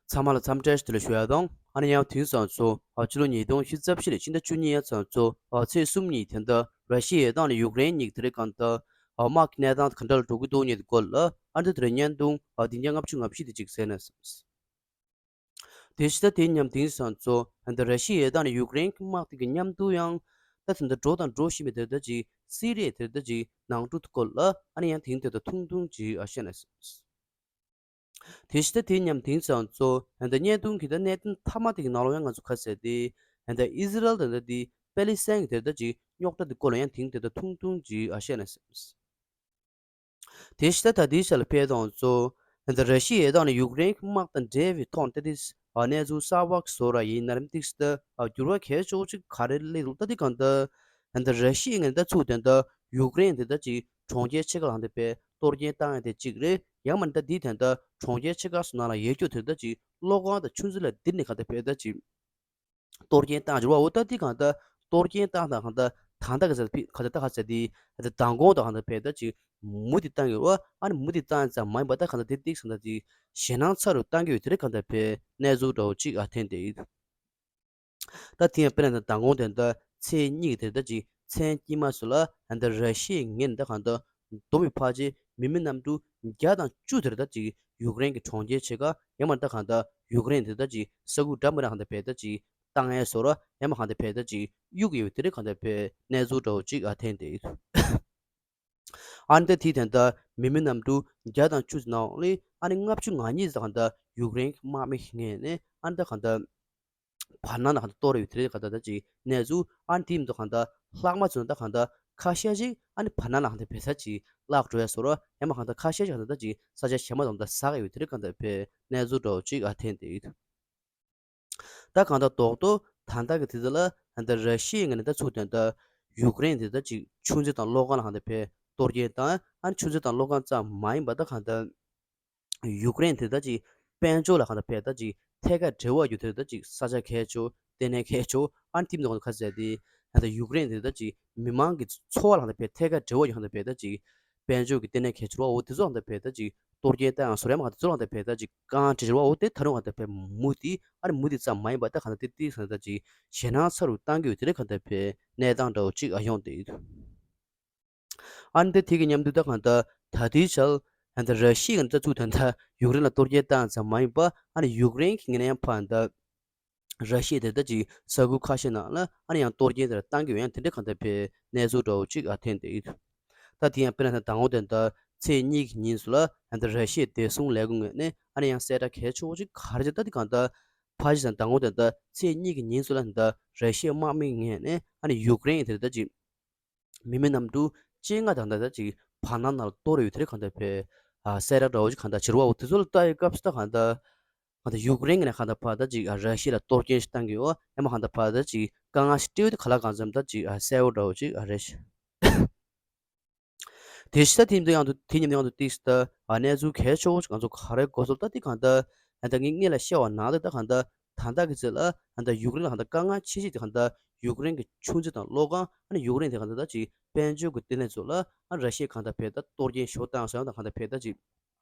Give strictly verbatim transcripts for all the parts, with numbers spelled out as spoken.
ཚང་མ་ལ་འཚམས་འདྲི་ཞུ་དེ་ལ་ཞུ་ཡ་དང་། ཨ་ནི་ཡང་དེང་སང་ཚོ་ཨ་ཕྱི་ལོ་ཉིས་སྟོང་ཉི་ཤུ་རྩ་བཞི་ལོའི་ཕྱི་ཟླ་བཅུ་གཉིས་ཡ་ཚང་ཚོ་ཨ་ཚེས་གསུམ་ཉིན་དེ་འདྲ་ར་ཤི་ཡའི་ཡར་ཐང་ནས་ཡུཀ་རེན་གཉིས་ཀྱི་དེ་རིང་གང་ལྟར་ཨ་དམག་གི་གནས་སྟངས་ག་འདྲ་ལ་འགྲོ་གི་འདུག་ཉིད་སྐོར་ལ་ཨ་འདི་དེ་རིང་བརྙན་ཐུང་ཨ་བདུན་བརྒྱ་ལྔ་བཅུ་ང་བཞི་དེ་གཅིག་གསན་ན་བསམས། དེ་ཕྱི་ཟླ་དེའི་མཉམ་དེང་སང་ཚོ་ཨ་འདི་ར་ཤི་ཡའི་ཡར་ཐང་ནས་ཡུཀ་རེན་གྱི་དམག་དེ་གི་མཉམ་དུ་ཡང་ད་དེ་འདྲ་འགྲོ་དང་འགྲོ་བཞིན་པའི་དེ་འདྲ་ཅིག་སི་རི་ཡའི་དེ་འདྲ་ཅིག་ནང་འཁྲུག་སྐོར་ལ་ཨ་ནི་ཡང་དེང་དེ་འདྲ་ཐུང་ཐུང་ཅིག་ཨ་བཤད་ན་བསམས། དེ་ཕྱི་ཟླ་དེའི་མཉམ་དེང་སང་ཚོ་ཨ་འདི་བརྙན་ཐུང་གི་ད་གནད་དོན་མཐའ་མ་དེ་གི་ནང་ལོགས་ཡང་ང་ཚོ་ཁ་གསལ་ཏེ་ཨ་འདི་ཨི་ཟི་རལ་དང་ད་དེ་པེ་ལི་སི་ཐན་གྱི་དེ་འདྲ་ཅིག་རྙོག་དྲ་དེ་སྐོར་ལ་ཡང་དེང་དེ་འདྲ་ཐུང་ཐུང་ཅིག་ཨ་བཤད་ན་བསམས། དེ་ཕྱི་ཟླ་ད་ལྟའི་ཆ་ལ་ཕེབས་དང་ཚོ་ཨ་འདི་ར་ཤི་ཡའི་ཡར་ཐང་ནས་ཡུཀ་རེན་གྱི་དམག་དང་འབྲེལ་བའི་ཐོག་ནས་ད་དེ་ཨ་གནས་ཚུལ་གསར་པ་བཟོ་ར་ཡིན་ན་རིམ་ཏིག་སི་ད་ཨ་འགྱུར་བ་གལ་ཆེ་བོ་ཅིག་ག་རེ་སླེབས་འདུག་ད་དེ་གང་ལྟར་ཨ་འདི་ར་ཤི་ཡའི་ངན་ད་ཚུགས་དེ་འདྲ་ཡུཀ་རེན་དེ་འདྲ་ཅིག་གྲོང་ཁྱེར་ཆེ་ཁག་ལ་འདི་པའི་གཏོར་སྐྱོན་བཏང་ཡ་དེ་གཅིག་རེད། ཡང་མིན་ད་འདི་དེ་འདྲ་གྲོང་ཁྱེར་ཆེ་ཁག་སོགས་ནང་ལ་ཡོད་རྒྱུ་དེ་འདྲ་ཅིག་གློག་ཁང་དང་ཆུ་མཛོད་ལ་འདི་ནས་ག་འདྲ་བས་ད་ཅིག་གཏོར་སྐྱོན་བཏང་འགྱུར་བ་འོ་ད་འདི་གང་ལྟར་གཏོར་སྐྱོན་བཏང་དང་གང་ལྟར་ད་ལྟ་གི་ཟེར་ཕི་ག་འདྲ་ད་ག་ཟེར་འདི་ད་མདང་དགོང་དང་གང་འདྲ་བས་ད་ཅིག་མུ་མཐུད་བཏང་གི་རེད་བ། ཨ་ནི་མུ་མཐུད་བཏང་ཡ་ཙམ་མ་ཡིན་པ་ད་གང་ལྟར་དེ་ཏིག་ཙམ་ད་ཅིག་ཞེད་སྣང་ཚ་རུ་བཏང་གི་ཡོད་དེ་རེད། གང་འདྲ་བས་གནས་ཚུལ་འདྲ་བོ་ཅིག་ཨ་ཐོན་བསྡད་ཡོད། ད་དེ་ཡང་དཔེར་ན་ད་མདང་དགོང་དེ་འདྲ་ཚེས་གཉིས་ཀྱི་དེ་འདྲ་ཅིག་མཚན་དཀྱིལ་མ་སུ་ལ་ཨ་འདི་ར་ཤི་ཡའི་ངན་ད་གང་ལྟར་བསྡོམས་པའི་ཕལ་ཆེར་མི་མེད་གནམ་གྲུ་བརྒྱ་དང་བཅུ་དེ་འདྲ་ཅིག་ཡུཀ་རེན་གྱི་གྲོང་ཁྱེར་ཆེ་ཁག་ཡང་མིན་ད་གང་ལྟར་ཡུཀ་རེན་དེ་འདྲ་ཅིག་ས་ཁུག་འདྲ་མི་འདྲ་གང་འདྲ་བས་ད་ཅིག་བཏང་ཡས་བཟོ་ར་ཡང་མ་གང་འདྲ་བས་ད་ཅིག་གཡུག་ཡོད་དེ་རེད། གང་འདྲ་བས་གནས་ཚུལ་འདྲ་བོ་ཅིག་ཨ་ཐོན་བསྡད་ཡོད། ཨ་ནི་ད་དེའི་དོན་དག་མི་མེད་གནམ་གྲུ་བརྒྱ་དང་བཅུ་ནང་ལས་ཨ་ནི་ལྔ་བཅུ་ང་གཉིས་ཙམ་གང་ལྟར་ཡུཀ་རེན་གྱི་དམག་མི་ངོས་ནས་ཨ་ནི་ད་གང་ལྟར་བར་སྣང་ལ་གང་ལྟར་གཏོར་ཡོད་དེ་རེད། གང་ལྟར་ད་ཅིག་གནས་ཚུལ་ཨ་ནི་དེའི་མི་འདུག་གང་ལྟར་ལྷག་མ་ཚོ་ད་གང་ལྟར་ཁ་ཤས་ཤིག་ཨ་ནི་བར་སྣང་ལ་གང་ལྟར་བས་ས་ཅིག་བརླག་འགྲོ་ཡ་བཟོ་ར་ཡང་མ་གང་ལྟར་ཁ་ཤས་ཤིག་གང་ལྟར་ད་ཅིག་ས་ཆ་གཞན་མ་ཙམ་ད་ཟག་ཡོད་དེ་རེད། གང་ལྟར་བས་གནས་ཚུལ་འདྲ་བོ་ཅིག་ཨ་ཐོན་བསྡད་ཡོད། ད་གང་ལྟར་རྡོག་རྡོག་ད་ལྟ་གི་དུས་ཚོད་ལ་ད་ལྟ་ར་ཤི་ཡའི་ངོས་ནས་ད་ཚུགས་དོན་ད་ཡུཀ་རེན་དེ་ད་ཅིག་ཆུ་མཛོད་དང་གློག་ཁང་ལ་གང་ལྟར་བས་གཏོར་སྐྱོན་བཏང་། ཨ་ནི་ཆུ་མཛོད་དང་གློག་ཁང་ཙམ་མ་ཡིན་པ་ད་གང་ལྟར་ཡུཀ་རེན་དེ་ད་ཅིག་དཔལ་འབྱོར་ལ་གང་ལྟར་བས་ད་ཅིག་ཐད་ཀར་འབྲེལ་བ་ཡོད་དེ་ད་ཅིག་ས་ཆ་གལ་ཆེ་ལྟེ་གནས་གལ་ཆེ་ཨ་ནི་དེ་མི་འདུག་གང་ལྟར་ཁ་གསལ་ཏེ་ད་ལྟ་ཡུཀ་རེན་དེ་ད་ཅིག་མི་མང་གི་འཚོ་བ་ལ་གང་ལྟར་བས་ཐད་ཀར་འབྲེལ་བ་ཡོད་གང་ལྟར་བས་ད་ཅིག་དཔལ་འབྱོར་གྱི་ལྟེ་གནས་གལ་ཆེ་བ་འོ་དེ་ཚོ་ལ་གང་ལྟར་བས་ད་ཅིག་གཏོར་སྐྱོན་བཏང་ཡང་བཟོ་རེད། མ་གང་དེ་ཚོ་ལ་གང་ལྟར་བས་ད་ཅིག་དཀའ་ངལ་འཕྲད་བྱུང་བ་འོ་དེ་ད་རུང་གང་ལྟར་བས་མུ་མཐུད་ཨ་ནི་མུ་མཐུད་ཙམ་མ་ཡིན་པ་ད་གང་ལྟར་དེ་དེ་གང་ལྟར་ཅིག་ཞེད་སྣང་ཚ་རུ་བཏང་གི་ཡོད་དེ་རེད། གང་ལྟར་བས་གནས་སྟངས་འདྲ་བོ་ཅིག་ཨ་ཡོང་བསྡད་ཡོད། ཨ་ནི་དེ་དེ་གི་མཉམ་དུ་ད་གང་ལྟར་ད་ལྟའི་ཆར་གང་ལྟར་ར་ཤི་ཡའི་གང་ལྟར་ཚུགས་དོན་ད་ཡུཀ་རེན་ལ་གཏོར་སྐྱོན་བཏང་ཙམ་མ་ཡིན་པ་ཨ་ནི་ཡུཀ་རེན་གྱི་ངོས་ནས་ཡང་ཕར་ད་ར་ཤི་ཡ་དེ་ལྟ་ཅིག་ས་ཁུལ་ཁ་ཤས་ནང་ལ་ཨ་ནི་ཡང་གཏོར་སྐྱོན་དེ་འདྲ་བཏང་གི་ཡོད་ཡང་དེ་འདྲ་གང་ལྟར་བས་གནས་ཚུལ་འདྲ་བོ་ཅིག་ཨ་ཐོན་བསྡད་ཡོད། ད་དེ་ཡང་དཔེར་ན་ད་དང་པོ་དེ་ལྟར་ཚེས་གཉིས་ཀྱི་ཉིན་སུ་ལ་ཨ་ད་ར་ཤི་ཡའི་བདེ་སྲུང་ལས་ཁུངས་ངོས་ནས་ཨ་ནི་ཡང་གསལ་བསྒྲགས་གལ་ཆེ་བོ་ཅིག་ག་རེ་བྱས་ད་དེ་གང་ལྟར་ཕལ་ཆེར་དང་དང་པོ་དེ་ལྟར་ཚེས་གཉིས་ཀྱི་ཉིན་སུ་ལ་ད་ར་ཤི་ཡའི་དམག་མི་ངོས་ནས་ཨ་ནི་ཡུཀ་རེན་དེ་ལྟ་ཅིག་མི་མེད་གནམ་གྲུ་བཅོ་ལྔ་དང་ད་ལྟ་ཅིག་བར་སྣང་ནང་ལ་གཏོར་ཡོད་དེ་རེད། གང་ལྟར་བས་ཨ་གསལ་བསྒྲགས་འདྲ་བོ་ཅིག་གང་ལྟར་བྱེད་རོགས་འོ་དེ་ཚོ་ལ་ལྟ་ཡི་སྐབས་སུ་ད་གང་ལྟར་གང་ལྟར་ཡུཀ་རེན་གྱི་ནས་གང་ལྟར་ཕར་ད་ཅིག་ཨ་ར་ཤི་ཡ་ལ་གཏོར་སྐྱོན་ཞིག་བཏང་གི་ཡོད། ཡང་མ་གང་ལྟར་ཕར་ད་ཅིག་དཀའ་ངལ་ཞིག་སྤྲད་ཡོད་དེ་ག་ལ་གང་འཚམ་ད་ཅིག་ཨ་གསལ་བོ་འདྲ་བོ་ཅིག་ཨ་རེད། དེ་ཕྱི་ད་དེ་ཡང་དུ་དེ་ཉིན་ཡང་དུ་ཏིག་སི་ད་ཨ་གནས་ཚུལ་གལ་ཆེ་བོ་ཞིག་ང་ཚོ་ག་རེ་གོ་སོང་ད་དེ་གང་ལྟར་ཨ་ད་ངས་སྔོན་ལ་བཤད་པ་ནང་ལ་ད་གང་ལྟར་ད་ལྟ་གི་ཚེ་ལ་ཨ་ད་ཡུཀ་རེན་ལ་གང་ལྟར་དཀའ་ངལ་ཆེ་ཤོས་དེ་གང་ལྟར་ཡུཀ་རེན་གྱི་ཆུ་མཛོད་དང་གློག་ཁང་ཨ་ནི་ཡུཀ་རེན་དེ་གང་ལྟར་ད་ཅིག་དཔལ་འབྱོར་གྱི་ལྟེ་གནས་ཚོ་ལ་ཨ་ར་ཤི་ཡས་གང་ལྟར་བས་ད་གཏོར་སྐྱོན་ཞིག་བཏང་སོང་ཡང་ད་གང་ལྟར་བས་ད་ཅིག་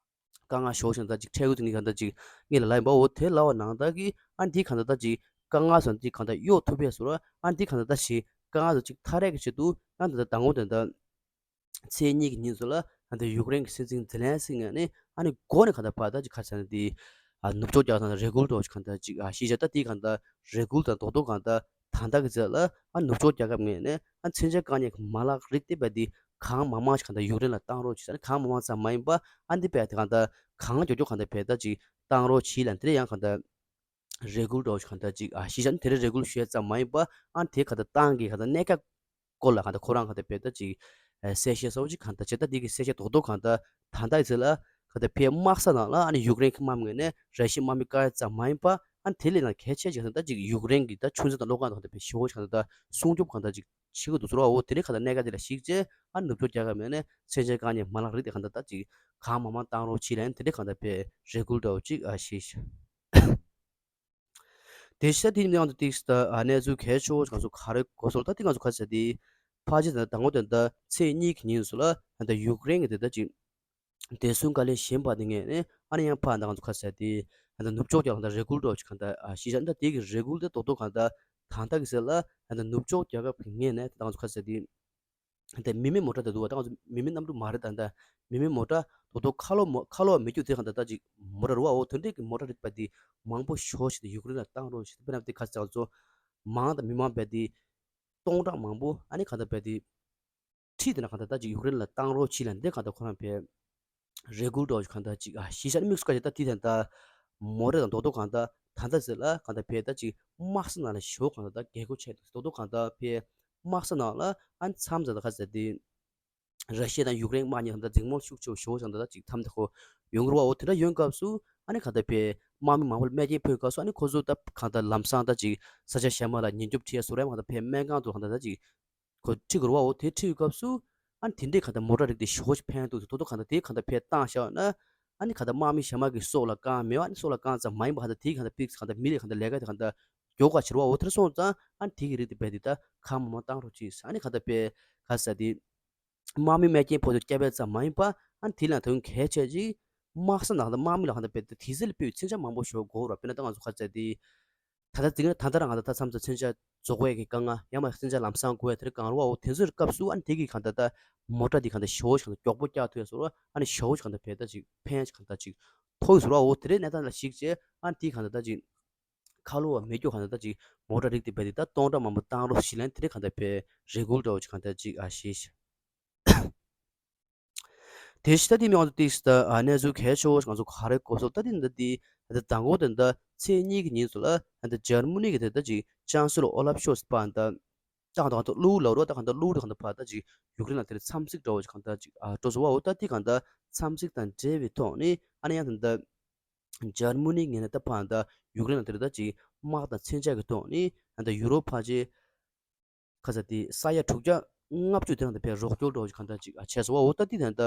དཀའ་ངལ་ཞིག་བྱུང་ད་ཅིག་འཕྲལ་ཡུན་དུ་ངས་གང་ལྟར་ཅིག་ངས་ལ་ལབ་ཡིན་པ་འོ་དེ་ལབ་པ་ནང་ལྟར་གྱི་ཨ་འདི་གང་ལྟར་ད་ཅིག་དཀའ་ངལ་སོང་འདི་གང་ལྟར་གཡོལ་ཐུབ་པས་ཟེར་བ་ཨ་འདི་གང་ལྟར་ད་ཅིག་དཀའ་ངལ་སོང་ཅིག་མཐའ་རེག་གི་ཆེད་དུ་ཨ་ད་ད་དང་པོ་དེ་ད་ཚེས་གཉིས་ཀྱི་ཉིན་སུ་ལ་ཨ་ད་ཡུཀ་རེན་གྱི་སྲིད་འཛིན་ཛེ་ལན་སི་ངོས་ནས་ཨ་ནི་འགོ་ནས་གང་ལྟར་ཕར་ད་ཅིག་ག་རེ་ཟེར་ན་དེ་ཨ་ནུབ་ཕྱོགས་རྒྱལ་ཁབ་དང་རེ་སྐུལ་འདྲ་བོ་ཞིག་གང་ལྟར་ཅིག་ཨ་ཤེས་བྱ་ད་དེ་གང་ལྟར་རེ་སྐུལ་དང་རྡོག་རྡོག་གང་ལྟར་ད་ལྟ་གི་ཚེ་ལ་ཨ་ནུབ་ཕྱོགས་རྒྱལ་ཁབ་ངོས་ནས་ཨ་མཚོན་ཆ་བཀག་ཉར་གྱི་མ་ལག་རིགས་དེ་བས་དེ་གང་མང་མང་ཞིག་གང་ལྟར་ཡུཀ་རེན་ལ་བཏང་རོགས་བྱེད་ས་ནི་གང་མང་མང་ཙམ་མ་ཡིན་པ་ཨ་འདི་བས་དེ་གང་ལྟར་གང་མགྱོགས་མགྱོགས་གང་ལྟར་བས་ད་ཅིག་བཏང་རོགས་བྱེད་ལ་འདི་ལ་ཡང་གང་ལྟར་རེ་སྐུལ་འདྲ་བོ་ཞིག་གང་ལྟར་ཅིག་ཨ་ཤེས་བྱ་ནི་དེ་རིང་རེ་སྐུལ་ཞུ་ཡ་ཙམ་མ་ཡིན་པ་ཨ་དེ་གང་ལྟར་ཏང་གི་གང་ལྟར་གནད་འགག་སྐོར་ལ་གང་ལྟར་ཁོ་རང་གང་ལྟར་བས་ད་ཅིག་ཨ་གསལ་བཤད་གསར་བ་ཅིག་གང་ལྟར་བྱས་ད་འདི་གི་གསལ་བཤད་རྡོག་རྡོག་གང་ལྟར་ད་ལྟ་ཡི་ཚེ་ལ་གང་ལྟར་ཕའི་དམག་ས་ནང་ལ་ཨ་ནི་ཡུཀ་རེན་གྱི་དམག་མི་ངོས་ནས་ར་ཤི་ཡའི་དམག་མི་བཀག་ཡ་ཙམ་མ་ཡིན་པ་ཨ་ནི་དེ་ལས་ན་གལ་ཆེ་ཅིག་གང་ལྟར་ཅིག་ཡུཀ་རེན་གྱི་ད་ཆུ་མཛོད་དང་གློག་ཁང་དང་གང་ལྟར་བས་ཞེ་བོ་ཅིག་གང་ལྟར་སྲུང་སྐྱོབ་གང་ལྟར་ཅིག་བྱེད་དགོས་འདུག་ཟེར་བ་འོ་དེ་ནས་གང་ལྟར་གནད་འགག་དེ་ལ་གཞིགས་བྱས་ཨ་ནི་ནུབ་ཕྱོགས་རྒྱལ་ཁབ་ངོས་ནས་མཚོན་ཆ་བཀག་ཉར་མ་ལག་རིགས་དེ་གང་ལྟར་ད་ཅིག་གང་མང་མང་བཏང་རོགས་བྱེད་ལན་དེ་འདྲ་གང་ལྟར་བས་རེ་སྐུལ་འདྲ་བོ་ཅིག་ཨ་ཤེས་ཤག་དེ་ཕྱི་ད་དེའི་ནང་དུ་ཏིག་སི་ད་ཨ་གནས་ཚུལ་གལ་ཆེ་བོ་ང་ཚོ་ག་རེ་གོ་སོང་ད་དེ་ང་ཚོ་ག་ཟེར་དེ་ཕལ་ཆེར་ད་དང་པོ་དེ་ད་ཚེས་གཉིས་ཀྱི་ཉིན་སུ་ལ་ད་ཡུཀ་རེན་གྱི་དེ་ད་ཅིག་བདེ་སྲུང་བཀའ་བློན་གཞོན་པ་དེ་ངོས་ནས་ཨ་ནི་ཡང་ཕར་ད་ང་ཚོ་ག་ཟེར་དེ་ ད་ལྟ་ནུབ་ཕྱོགས་རྒྱལ་ཁབ་ད་རེ་སྐུལ་འདྲ་བོ་ཅིག་གང་ལྟར་ཨ་ཤེས་བྱ་འདྲ་དེ་གི་རེ་སྐུལ་དེ་རྡོག་རྡོག་གང་ལྟར་ད་ལྟ་གི་ཟེར་ལ་ད་ལྟ་ནུབ་ཕྱོགས་རྒྱལ་ཁབ་ཀྱི་ངོས་ནས་ད་ལྟ་ང་ཚོ་ཁ་ཟེར་དེ། དེ་མི་མེད་མོ་ཊ་དེ་འདུག་བ། ད་ང་ཚོ་མི་མེད་གནམ་གྲུ་མ་རེད། ད་ད་མི་མེད་མོ་ཊ་རྡོག་རྡོག་ཁ་ལོ་མོ་ཁ་ལོ་མི་རྒྱུག་དེ་གང་ལྟར་ད་ཅིག་མོ་ཊ་རེད་བ། འོ་དེ་འདྲས་ཀྱི་མོ་ཊ་རིགས་པ་དེ་མང་པོ་ཞེ་པོ་ཞིག་དེ་ཡུཀ་རེན་ལ་བཏང་རོགས་ཞེས། དཔེར་ན་དེ་ཁ་ཟེར་ང་ཚོ་མང་དང་མི་མང་བས་དེ་སྟོང་ཕྲག་མང་པོ་ཨ་ནི་གང་ལྟར་བས་དེ་ཁྲིད་དེ་ན་གང་ལྟར་ད་ཅིག་ཡུཀ་རེན་ལ་བཏང་རོགས་བྱེད་ལ་འདི་གང་ལྟར་ཁོ་རང་བས་རེ་སྐུལ་འདྲ་བོ་ཞིག་གང་ལྟར་ཅིག་ཨ་གཞི་བཞག་དམིགས་སུ་བཀར་བྱས། ད་དེ་ད་ལྟ་མོ་ཊ་དང་རྡོག་རྡོག་གང་ལྟར་ད་ལྟ་ཟེར་ལ་གང་ལྟར་བས་ད་ཅིག་དམག་ས་ནང་ལ་ཞེ་པོ་གང་ལྟར་ད་རྒྱལ་སྒོ་ཕྱེ་འདུག། རྡོག་རྡོག་གང་ལྟར་བས་དམག་ས་ནང་ལ་ཨ་མཚམས་ཙམ་ད་ག་ཟེར་དེ་ར་ཤི་ཡ་དང་ཡུཀ་རེན་དམག་གཉིས་གང་ལྟར་འཛིང་མོ་ཤུགས་ཆེ་བོ་ཞེ་པོ་གང་ལྟར་ད་ཅིག་མཚམས་དེ་ཁོ་ཡོང་གི་རེད་བ། འོ་དེ་འདྲ་ཡོང་སྐབས་སུ་ཨ་ནི་གང་ལྟར་བས་དམག་མི་མང་པོ་ལ་རྨས་སྐྱོན་ཕོག་སྐབས་སུ་ཨ་ནི་ཁོ་ཚོ་ད་གང་ལྟར་ལམ་སང་ད་ཅིག་ས་ཆ་གཞན་མ་ལ་ཉེན་སྐྱོབ་ཁྲིད་ཡ་བཟོ་ར་གང་ལྟར་བས་སྨན་ཁང་དུ་གང་ལྟར་ད་ཅིག་ཁོ་ཁྲིད་དགོས་རེད་བ། འོ་དེ་ཁྲིད་སྐབས་སུ་ཨ་ནི་དེ་འདྲས་གང་ལྟར་མོ་ཊ་རིགས་དེ་ཞེ་པོ་ཅིག་ཕན་འདུག། དོ་དོ་གང་ལྟར་དེ་གང་ལྟར་ཕན་བཏང་བཞག་ན་ཨ་ནི་གང་ལྟར་དམག་མི་གཞན་མ་གི་སྲོག་ལ་དཀའ་ངལ་མེད་པ། ཨ་ནི་སྲོག་ལ་དཀའ་ཚེགས་མ་ཡིན་པ་གང་ལྟར་དེ་གང་ལྟར་པིག་གང་ལྟར་མི་རེ་གང་ལྟར་ལས་ཀ་དེ་གང་ལྟར་མགྱོགས་པ་བྱེད་རེད་བ། འོ་དེར་སོང་ཙང་ཨ་ནི་དེ་གི་རིགས་དེ་རྦད་དེ་ད་གང་མང་མང་བཏང་རོགས་གྱིས། ཨ་ནི་གང་ལྟར་རྦད་ག་ཟེར་དེ་དམག་མི་རྨས་སྐྱོན་ཕོག་དུས་སྐྱབས་པ་ཙམ་མ་ཡིན་པ་ཨ་ནི་དེ་ལ་ད་དུང་གལ་ཆེ་ཅིག་དམག་ས་ནང་ད་དམག་མི་ལ་གང་ལྟར་རྦད་དེ་དེ་ཚོ་ལ་དཔེ་མཚོན་ཆ་མང་པོ་ཞིག་དགོས་རེད་བ། དཔེར་ན་ད་ང་ཚོ་ག་ཟེར་དེ། ད་ལྟ་འཛིང་ད་ལྟ་རང་ང་ད་ད་མཚམས་མཚམས་མཚོན་ཆ་རྫོགས་པའི་གི་དཀའ་ངལ་ཡང་མ་མཚོན་ཆ་ལམ་སང་དགོས་ཡ་དེ་རིགས་གང་རུང་བ། འོ་དེ་ཚོའི་སྐབས་སུ་ཨ་ནི་དེ་གི་གང་ལྟར་ད་མོ་ཊ་དེ་གང་ལྟར་ཞེ་པོ་ཞིག་གང་ལྟར་མགྱོགས་པོ་བཀྱག་ཐུབ་ཡ་བཟོ་ར་ཨ་ནི་ཞེ་པོ་ཞིག་གང་ལྟར་བས་ད་ཅིག་ཕན་ཞིག་གང་ལྟར་ཅིག་ཐོགས་ཡོད་བཟོ་ར། འོ་དེ་རིགས་གནས་སྟངས་ལ་གཞིགས་བྱས་ཨ་ནི་དེ་གང་ལྟར་ད་ཅིག་ཁ་ལོ་བ་མེད་རྒྱུ་གང་ལྟར་ད་ཅིག་མོ་ཊ་རིགས་དེ་བས་དེ་ད་སྟོང་ཕྲག་མང་པོ་བཏང་རོགས་ཞེས་ལན་དེ་རིགས་གང་ལྟར་བས་རེ་སྐུལ་འདྲ་བོ་ཅིག་གང་ལྟར་ཅིག་ཨ་ཞེས། དེ་ཕྱི་ད་ལྟའི་མི་ང་ཚོ་ཏིག་ད་ཨ་གནས་ཚུལ་གལ་ཆེ་བོ་ང་ཚོ་ག་རེ་གོ་སོང་ད་ལྟའི་འདི་འདི་ད་ལྟ་མདང་དགོང་དེ་འདྲ་ཚེས་གཉིས་ཀྱི་ཉིན་ཚོ་ལ་ད་ལྟ་འཇར་མ་ནི་གི་དེ་ད་ཅིག་ཅང་སི་ལོ་ཨོ་ལབ་ཤོལ་ཚ་པ་འདྲ་ད་གང་ལྟར་གང་ལྟར་གློ་བུར་ལབ་རོགས་ད་གང་ལྟར་གློ་བུར་གང་ལྟར་ཕར་ད་ཅིག་ཡུཀ་རེན་ལ་དེར་འཚམས་གཟིགས་འདྲ་བོ་ཅིག་གང་ལྟར་ཅིག་ཨ་འགྲོ་སོང་བ། འོ་ད་དེ་གང་ལྟར་འཚམས་གཟིགས་དང་འབྲེལ་བའི་ཐོག་ནས་ཨ་ནི་ཡང་ད་ལྟ་འཇར་མ་ནི་ངོས་ནས་ད་ཕར་ད་ཡུཀ་རེན་ལ་དེར་ད་ཅིག་དམག་དང་མཚོན་ཆ་གི་ཐོག་ནས་ད་ལྟ་ཡུ་རོབ་ཕར་ཆེ་ཁ་ས་དེ་ས་ཡ་དྲུག་བརྒྱ་ལྔ་བཅུ་དེ་རང་དང་ཕར་རོགས་སྐྱོར་འདྲ་བོ་ཅིག་གང་ལྟར་ཅིག་ཨ་བྱས་སོང་བ། འོ་ད་དེ་ད་ལྟ་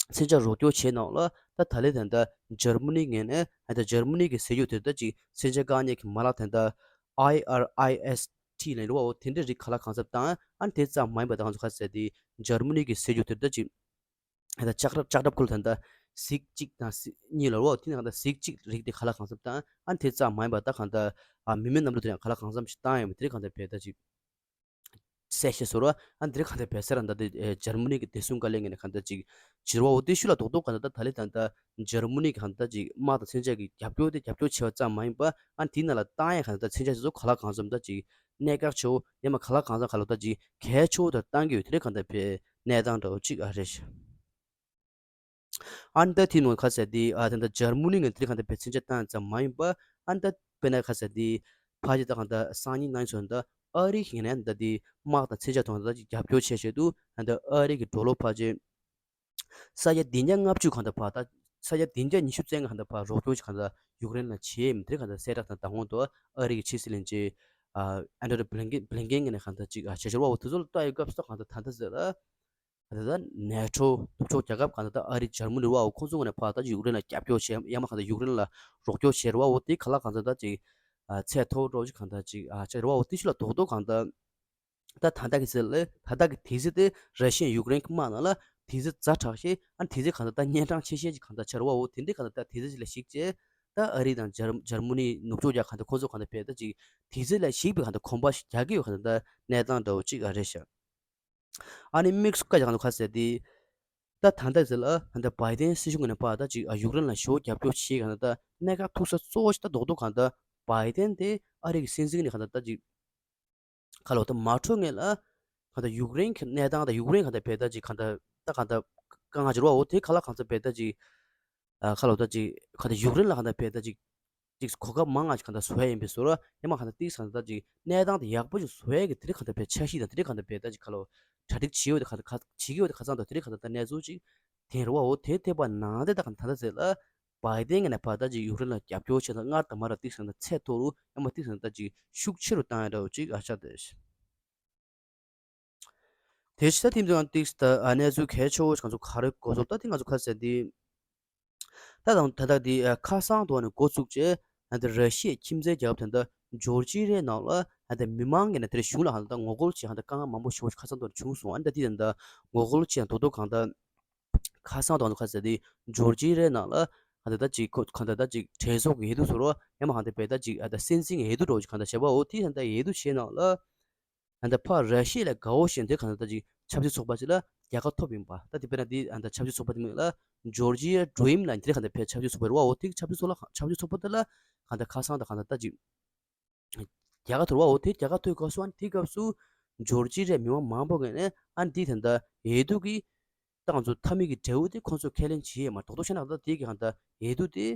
མཚོན་ཆ་རོགས་སྐྱོར་བྱས་ནང་ལ་ད་ད་ལས་ད་ལྟ་འཇར་མ་ནི་ངོས་ནས་ད་ལྟ་འཇར་མ་ནི་གི་ཟེར་རྒྱུ་དེ་ད་ཅིག་མཚོན་ཆ་བཀག་ཉར་གྱི་མ་ལག་དེ་ད་ཨའི་ཨར་ཨའི་ཨེས་ཊི་ལབ་རེད་བ། འོ་དེ་འདྲའི་རིགས་ག་ལ་གང་འཚམ་བཏང་ཨ་ནི་དེ་ཙམ་མ་ཡིན་པ་ད་ང་ཚོ་ག་ཟེར་དེ་འཇར་མ་ནི་གི་ཟེར་རྒྱུ་དེ་ད་ཅིག་ད་ལྕགས་རབ་ལྕགས་རབ་ཁུལ་ད་ལྟ་གཟིག་གཅིག་དང་གཟིག་གཉིས་ལ་རོ། དེ་ནས་ད་ལྟ་གཟིག་གཅིག་རིགས་དེ་ག་ལ་གང་འཚམ་བཏང་ཨ་ནི་དེ་ཙམ་མ་ཡིན་པ་ད་གང་ལྟར་ཨ་མི་མེད་གནམ་གྲུ་དེ་ཡང་ག་ལ་གང་འཚམ་ཞིག་བཏང་ཡོད་མེད་དེ་རིགས་གང་ལྟར་བས་ད་ཅིག་གསལ་བཤད་བཟོ་ར་ཨ་འདིར་གང་ལྟར་བས་ཟེར་ར་ད་ལྟ་འཇར་མ་ནི་གི་བདེ་སྲུང་བཀའ་བློན་ངོས་ནས་གང་ལྟར་ཅིག་བྱེད་ར་བ། འོ་དེ་ཤུལ་ལ་རྡོག་རྡོག་གང་ལྟར་ད་ད་ལས་ད་ལྟ་འཇར་མ་ནི་གི་གང་ལྟར་ཅིག་དམག་དང་མཚོན་ཆ་གི་རྒྱབ་སྐྱོར་དེ་རྒྱབ་སྐྱོར་བྱས་པ་ཙམ་མ་ཡིན་པ་ཨ་དེའི་ནང་ལ་བཏང་ཡ་གང་ལྟར་མཚོན་ཆ་དེ་ཚོ་ག་ལ་གང་འཚམ་ད་ཅིག་གནད་འགག་ཆེ་བོ་ཡང་མ་ག་ལ་གང་འཚམ་ག་ལ་ད་ཅིག་གལ་ཆེ་བོ་དུ་བཏང་གི་ཡོད། དེ་རིགས་གང་ལྟར་བས་གནས་སྟངས་འདྲ་བོ་ཅིག་ཨ་རེད། ཨ་ནི་ད་དེ་ནང་ཁ་ཟེར་དེ་ཨ་ད་ད་འཇར་མ་ནི་ངོས་དེ་རིགས་གང་ལྟར་བས་མཚོན་ཆ་བཏང་ཙམ་མ་ཡིན་པ་ཨ་ནི་ད་དཔེར་ན་ཁ་ཟེར་དེ་ཕ་ཇི་ད་གང་ལྟར་སང་ཉིན་གནངས་ཚེ་ད་ཨ་རི་གི་ངོས་ནས་ད་དེ་དམག་དང་མཚོན་ཆ་ཐོག་ད་ཅིག་རྒྱབ་སྐྱོར་བྱས་བྱས་འདུག་ཨ་ད་ཨ་རི་གི་ཌོ་ལར་ཕ་ཇི་ས་ཡ་བདུན་བརྒྱ་ལྔ་བཅུ་གང་ལྟར་ཕར་ད་ས་ཡ་བདུན་བརྒྱ་ཉི་ཤུ་རྩ་ལྔ་གང་ལྟར་ཕར་རོགས་སྐྱོར་གང་ལྟར་ཡུཀ་རེན་ལ་བྱས་མི་དེ་གང་ལྟར་གསལ་བསྒྲགས་དང་ད་དགོང་དུ་ཨ་རི་གི་ཕྱི་སྲིད་བློན་ཆེན་ཨ་ཨན་ཐོ་ནི་བྷི་ལིན་ཀེན་བྷི་ལིན་ཀེན་ངོས་ནས་གང་ལྟར་ཅིག་ཨ་བྱས་བྱས་ར་བ། འོ་དེ་ཚོ་ལ་ལྟ་ཡི་སྐབས་སུ་གང་ལྟར་ད་ལྟ་ཟེར་ལ། ད་ལྟ་ནེ་ཊོ་ནུབ་ཕྱོགས་རྒྱལ་ཁབ་གང་ལྟར་ད་ཨ་རི་འཇར་མ་ནི་ར་བ། ཁོང་ཚོ་ངོས་ནས་ཕར་ད་ཅིག་ཡུཀ་རེན་ལ་རྒྱབ་སྐྱོར་བྱས་ཡང་མ་གང་ལྟར་ཡུཀ་རེན་ལ་རོགས་སྐྱོར་བྱས་ར་བ། འོ་དེ་ག་ལ་གང་ལྟར་ད་ཅིག་ཨ་ཚད་མཐོ་བོ་འདྲ་བོ་ཅིག་གང་ལྟར་ཅིག་ཨ་བྱས་ར་བ། འོ་དེ་ཤུལ་ལ་རྡོག་རྡོག་གང་ལྟར། ད་ད་ལྟ་གི་ཚེ་ལ་ད་ལྟ་གི་དུས་ཚོད་དེ་ར་ཤི་ཡ་ཡུཀ་རེན་གྱི་དམག་ནང་ལ་དུས་ཚོད་ཛ་དྲག་ཤོས་ཨ་དུས་ཚོད་གང་ལྟར་ད་གཉན་འཕྲང་ཆེ་ཤོས་ཅིག་གང་ལྟར་ཆགས་རེད་བ། འོ་དེ་འདྲའི་གང་ལྟར་ད་དུས་ཚོད་ཅིག་ལ་གཞིགས་བྱས་ད་ཨ་རི་དང་འཇར་འཇར་མ་ནི་ནུབ་ཕྱོགས་རྒྱལ་ཁབ་གང་ལྟར་ཁོང་ཚོ་གང་ལྟར་བས་ད་ཅིག་དུས་ཚོད་ལ་གཞིགས་པའི་གང་ལྟར་གོམ་པ་ཞིག་རྒྱག་གི་ཡོད་གང་ལྟར་ད་གནས་སྟངས་འདྲ་བོ་ཅིག་ཨ་རེད་ཤག་ཨ་ནི་དམིགས་སུ་བཀར་ཡག་གང་ལྟར་ཁ་གསལ་དེ་ད་ད་ལྟ་ཟེར་ལ་ད་ལྟ་བའི་ཏན་སྲིད་གཞུང་གི་ནས་ཕར་ད་ཅིག་ཨ་ཡུཀ་རེན་ལ་ཞོ་རྒྱབ་སྐྱོར་བྱེད་གང་ལྟར་ད་གནད་འགག་ཐུག་ས་གཙོ་བོ་ཞིག་ད་རྡོག་རྡོག་གང་ལྟར་བའི་ཏན་དེ་ཨ་རི་གི་སྲིད་འཛིན་ནས་གང་ལྟར་ད་ཅིག་ཁ་ལོ་ད་མ་འཕྲོད་ངེས་ལ། གང་ལྟར་ཡུཀ་རེན་གྱི་གནས་སྟངས་དང་ཡུཀ་རེན་གང་ལྟར་བས་ད་ཅིག་གང་ལྟར་ད་གང་ལྟར་དཀའ་ངལ་འབྱོར་བ་འོ་དེ་ག་ལ་གང་ལྟར་བས་ད་ཅིག་ཨ་ཁ་ལོ་ད་ཅིག་གང་ལྟར་ཡུཀ་རེན་ལ་གང་ལྟར་བས་ད་ཅིག་ཅིག་གོ་སྐབས་མང་ང་ཅིག་གང་ལྟར་བཟོ་ཡ་ཡིན་པའི་བཟོ་ར་ཡང་མ་གང་ལྟར་ཏིག་གང་ལྟར་ད་ཅིག་གནས་སྟངས་དེ་ཡག་པོ་ཞིག་བཟོ་ཡ་གི་དེ་རིགས་གང་ལྟར་བས་འཆར་གཞི་དང་དེ་རིགས་གང་ལྟར་བས་ད་ཅིག་ཁ་ལོ་གྲ་སྒྲིག་བྱེད་ཡོད་དེ་གང་ལྟར་ག་བྱེད་ཀྱི་ཡོད་དེ་ཁ་ཚང་དང་དེ་རིགས་གང་ལྟར་ད་གནས་ཚུལ་ཅིག་དེང་རུ་བ་འོ་དེ་ཐེབས་པ་ནང་དེ་ད་གང་ལྟར་ད་ཟེར་ལ། བའི་ཏན་གྱི་ནས་ཕར་ད་ཅིག་ཡུཀ་རེན་ལ་རྒྱབ་སྐྱོར་བྱས་ན་སྔར་དང་མ་ར་ཏིག་ཟེར་ན་ཚད་མཐོ་རུ་ཡང་མ་ཏིག་ཟེར་ན་ད་ཅིག་ཤུགས་ཆེ་རུ་བཏང་ཡ་འདྲ་བོ་ཅིག་ཨ་ཆགས་ཏེ། དེ་ཕྱི་ད་ཐིམ་དུའང་ཏིག་ད་ཨ་གནས་ཚུལ་གལ་ཆེ་བོ་ཞིག་ང་ཚོ་ག་རེ་གོ་ཚུལ་ད་ཐིག་ང་ཚོ་ཁ་ཟེར་འདི། ད་དང་ད་ད་འདི་ཁ་སང་དུ་ནས་འགོ་བཙུགས་རྗེས་ད་ར་ཤི་ཡའི་ཁྱིམ་མཚེས་རྒྱལ་ཁབ་དེ་འདྲ་ཇོར་ཇི་རའི་ནང་ལ་ད་མི་མང་གི་ནས་དེར་གཞུང་ལ་ཧ་ད་ངོ་རྒོལ་བྱེད་ཧ་ད་དཀའ་ངལ་མང་པོ་ཞིག་ཁ་སང་དུ་བྱུང་སོང་། ཨ་ད་འདི་ད་ངོ་རྒོལ་བྱེད་ཡང་དོ་དོ་གང་ད། ཁ་སང་དང་ཁ་ཟེར་དེ་ཇོར་ཇི་རའི་ནང་ལ་ གང་ལྟར་ད་ཅིག་ཁོ་གང་ལྟར་ད་ཅིག་གྲོས་ཚོགས་ཀྱི་འོས་བསྡུ་ཟེར་རོ། ཡང་མ་གང་ལྟར་བས་ད་ཅིག་ཨ་ད་སྲིད་འཛིན་གྱི་འོས་བསྡུ་འདྲ་བོ་ཅིག་གང་ལྟར་བྱས་པའོ། དེ་གང་ལྟར་འོས་བསྡུ་བྱས་ནང་ལ། ད་ལྟ་ཕར་ར་ཤི་ཡ་ལ་དགའ་བོ་བཞིན་དེ་གང་ལྟར་ད་ཅིག་ཆབ་སྲིད་ཚོགས་པ་ཅིག་ལ་རྒྱལ་ཁ་ཐོབ་ཡིན་པ། ད་དེ་དཔེར་ན་དེ་ཨ་ད་ཆབ་སྲིད་ཚོགས་པ་དེ་མིང་ལ་ཇོར་ཇི་ཡ་ཌི་རིམ་ལ་དེ་གང་ལྟར་བས་ཆབ་སྲིད་ཚོགས་པ་རེད་བའོ། དེ་ཆབ་སྲིད་ཚོགས་ལ་ཆབ་སྲིད་ཚོགས་པ་དེ་ལ་གང་ལྟར་ཁ་སང་དང་གང་ལྟར་ད་ཅིག་རྒྱལ་ཁ་ཐོབ་བའོ། དེ་རྒྱལ་ཁ་ཐོབ་སྐབས་སུ་ཨ་ནི་དེ་སྐབས་སུ་ཇོར་ཇི་ཡའི་མི་མང་མང་པོ་ངོས་ནས་ཨ་ནི་དེ་གང་ལྟར་འོས་བསྡུ་གི་ད་ང་ཚོ་མཐའ་མའི་གི་འབྲས་བུ་དེ་ཁོང་ཚོས་ཁས་ལེན་བྱེད་ཡས་མ་རེད། རྡོག་རྡོག་བཤད་ན་གང་ལྟར་དེ་གི་གང་ལྟར་འོས་བསྡུ་དེ་